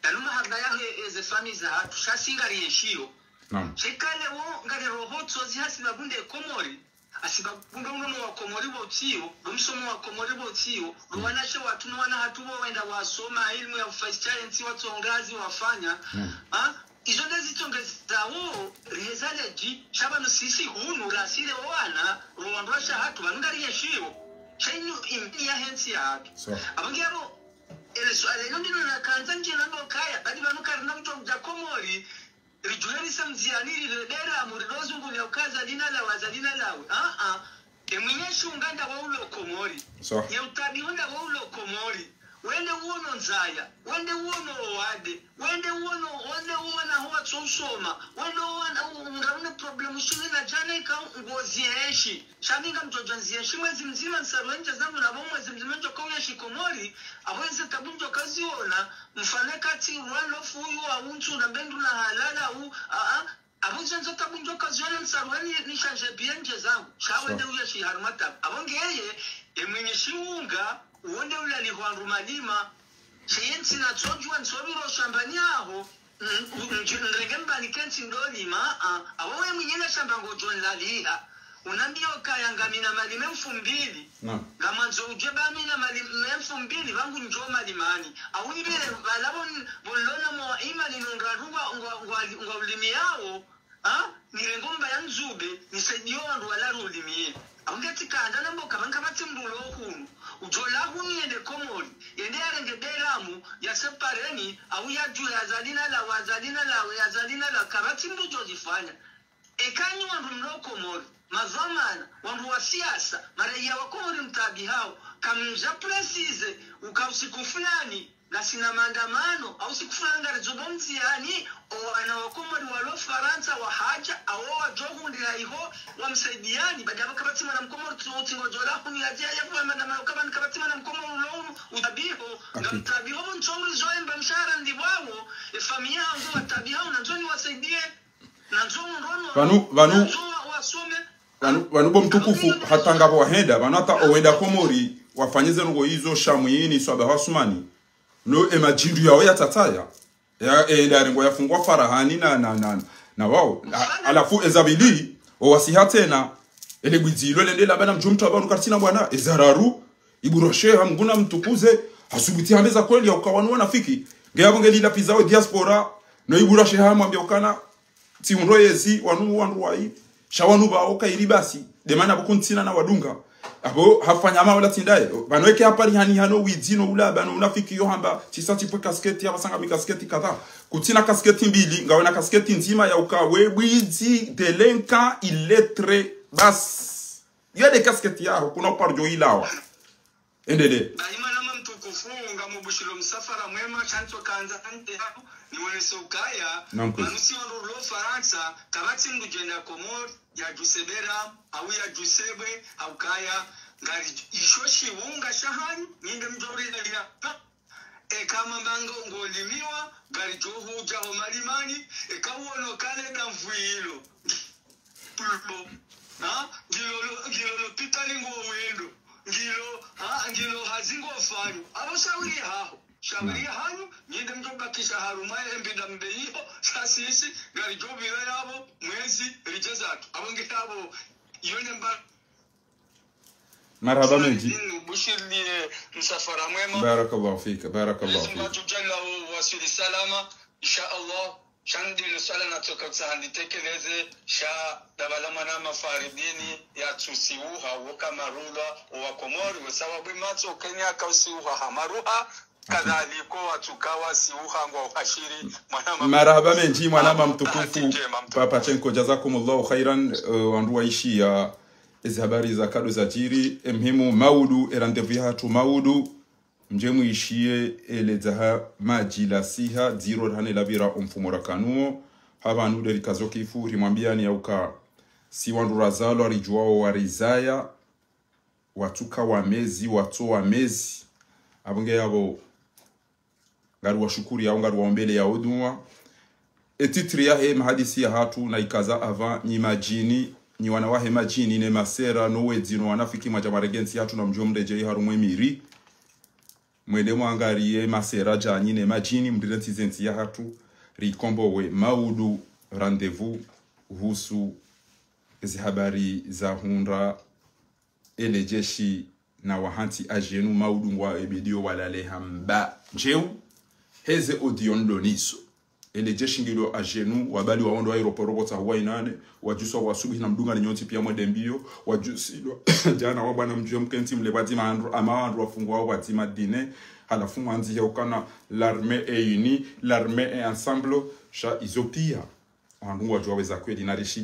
Yanu mahaba yahe eze famille zahatru. Sha si ngari yeshiyo. Naam. Shekale wo ngari roho tsozi hasibabu nde Komori. Hasibabu ndo unono wa Komori wo tsiyo. Ndo msomo wa Komori wo tsiyo. Ndo wanashe watru no wana hatru wo wenda wasoma ilimu ya ufasisha entsi watsongazi wafanya. Naam. Ha? Izo nde zitsongezawo, riheza ledji, sha pvanu sisi hunu, rasile wo wana, ro wandru washe hatru, pvanu ngari yeshiyo. Sha inu imbi yahe ntsi yahatru. So. Apvo ngiapvo, ele suala ilo ndilo nakandza ndje nambe ukaya, badi pvanu karina kutwa kudja Komori, ridjuhe risa mdziani, rile dera, murido zungulia uka Azali nalawe, Azali nalawe. Ah, ah. E mwenye shunga nda wa ulo Komori. So. Ye utabiho nda wa ulo Komori. Wende uono ndzaya, wende uono owade, wende uono, wende uona ho watso usoma, wende uona, u-, ungarune problème shini na djana ika ngozi yenshi. Sha mi ngamdjodja nzi yenshi mwezi mdzima ntsaruwe ndje zangu na pvo mwezi mdzima ndjoka uyeshi Komori, apvo eze tabu ndjoka ziona, mfane kati rwalofu uyu wa untsu na mbe ndru na halala u, a, a, apvo nzo tabu ndjoka ziona ntsaruwe ni, ni shanje biye ndje zangu. Sha wende uyeshi harumwa tabu. Apvo ngeye, e mwenye shiunga, uwo nde ulali hwandru Malima. She yentsi natsodjuwa ntsobiro shambani aho, mm, mm, mm, nrenge mbani kentsi ndo lima, ah, apvo we mwenye na shamba ngodjo nlaliha. Unambiyo kaya ngamina Malima mfumbili. Naam. Ngamwandzo udje ba mina Malima mfumbili, pvangu ndjo Malimani. Au nibele, pvala pvo n-, pvo nlona mwa imani nundraru ngwa, ngwa, ngwa, ngwa ulimi yawo. Ah, nirenge mba ya ndzube, nisaidiye wandru wala rulimiye. Apvo nge tsi kandza nambe uka pvanu kapvatsi mndru lo hunu. Udjo la hunu yende Komori, yende yarenge beramu, ya separeni, au yadjuhe Azali nalawe, Azali nalawe, Azali nalawe, kapvatsi mndru djo zifanya. Eka nyi wandru mlo Komori, madhwamana, wandru wa siasa, maraiya wa Komori mtaabihao, kamdja préciser, uka usiku fulani, ngasina maandamano, au siku fulani ngaridjo bo mdziyani, o wana wa Komori walo Farantsa wahadja, awo wadjo hundrira iho, wamsaidiani, badi apvo kapvatsi mwana mkomori tsi, tsi ngodjo la hunu yadje, ya kuwa maandamano, kapvatsi mwana mkomori ulo hunu, utabiho, ngamtabiho, bo ntsongo izo emba mshahara ndi wawo, e famiyi yangu watabiha, unandzo niwasaidie, nandzo unrono, pvanu, pvanu, nandzo wa-, wasome, pvanu, pvanu bo mtukufu, hata ngapvo wahenda, pvanu hata owenda Komori, wafanye ze ndrongo izo sha mwini, swaba hasumani. No, e madjindu yawo ya tatsaya. Ya, e, nda rengo ya fungwa Farahani na, na, na, na wao. A-, halafu eza pvili, o wasiha tsena. Ele bwidzi ilo lende la bana mdjo mtru apvanu karitsina bwana. Eza raru, Ibura Sheha, Mngu namtukuze. Hasubuti hambe za kweli ya uka wanu wanafiki. Nge apvo nge lilapviza we diaspora. No Ibura Sheha hamwambia ukana. Tsi undro yezi, wanu wandru wayi. Sha wanu pvao kayiri basi. Nde mana pvo kuntsina na wadunga. Apvo hafanya ama wala tsi ndaye. Pvanu eke hapvali hani hano widzi no ula, pvanu unafiki yo hamba. Tsisa tsipve kasketi, hapvasa ngami kasketi kadha. Kutsina kasketi mbili, ngawena kasketi ndzima ya uka we bwidzi, délinquant, illettré, basi. Yo nde kasketi yaho, kuna uparo djo ilawa. Endelee. Bahi mwanama mtukufu, ngamhubushilo msafara mwema, sha ntsokandza nde hau, niwonese ukaya, Naam, kwezi. Manusi wandru rilo Farantsa, kapvatsi mndru djenda Komori, yadjuse bera, au yadjuse bwe, au kaya, ngari isho shiwunga shahanyu, nyi nde mdjo rilima. Eka mamba ngo, ngolimiwa, ngaridjo hudja ho malimani, eka uwono kale damvu ilo. Pulo. Ha? Ngilo lo, ngilo lopitali ngo wendo. Ngilo, ha, ngilo hazi ngo fanyo. Apvo shawiri haho. Shawiri hanyu, nyi nde mdjo bakisha harumwa ye mbinda mbe iyo, sha sisi, ngaridjo pvira yapvo, mwezi, ridje zatru. Apvo nge yapvo, iyo ne mba- Marahaba mendji. Nubushiriye msafara mwema. Barakallahu fika, barakallahu Mwenyezi fika. Mungu Jalla wa wasili salama, insha Allah. Sha ndilo swala natsoka utsaha nditekeleze, sha dabala mwanama Faridini yatsusiuha, woka marulwa, owa Komori, wesawa bwe matso Kenya kausiuha ha maruha, kadhaliko watsuka wasiuha ngwa uhashiri, mwanama Marahaba mendji, mwanama Abu mtukufu, Bahati Njema mtukufu. Papachenko, jazakumullahu khairan, eh, wandru waishiya, ezi habari za kado zadjiri, emhimu maudu, e rendez-vous yahatru maudu, mdje mwishiye, eledzaha madji la siha, dziro rahane lapvira omfumo rakanuo, hapvanu nde rikazo kifu, rimwambiyani yauka, si wandru razalwa ridjuwao warizaya, watsuka wamezi, watso wamezi. Apvo nge yapvo, ngari washukuri yao, ngari waombele yao dua. E titre yahe mahadisi yahatru na ikaza apva, nyi madjini, nyi wana wahe madjini, ne masera, no wedzi, no wanafiki, mwadja mwarenge ntsi yahatru na mdjo mredjeyi harumwa emiri. Mwende mwangariye masera djanyi ne madjini, mrire ntsi ze ntsi yahatru, rikombowe maudu, rendez-vous, uhusu, ezi habari za hundra, ele jeshi na wahantsi adjenu maudu ngwa ebidiyo walale hamba. Ndjeu, heze audio ndo nizo. Ele jeshi ngilo adjenu, wabali waondo aéroport pvotsa huwa inane, wadjuswa wasubuhi na mdunga ni nyontsi piya mwende mbiyo, wadjusilwa djana wa bwana mdjuwe mkentsi mle pvadzima andru, ama andru wafungwa wao pvadzima dine, halafu mwandzi yaukana l'armée est unie, l'armée est ensemble, sha izo piya. Wandru ngwadjuwa weza kweli na rishi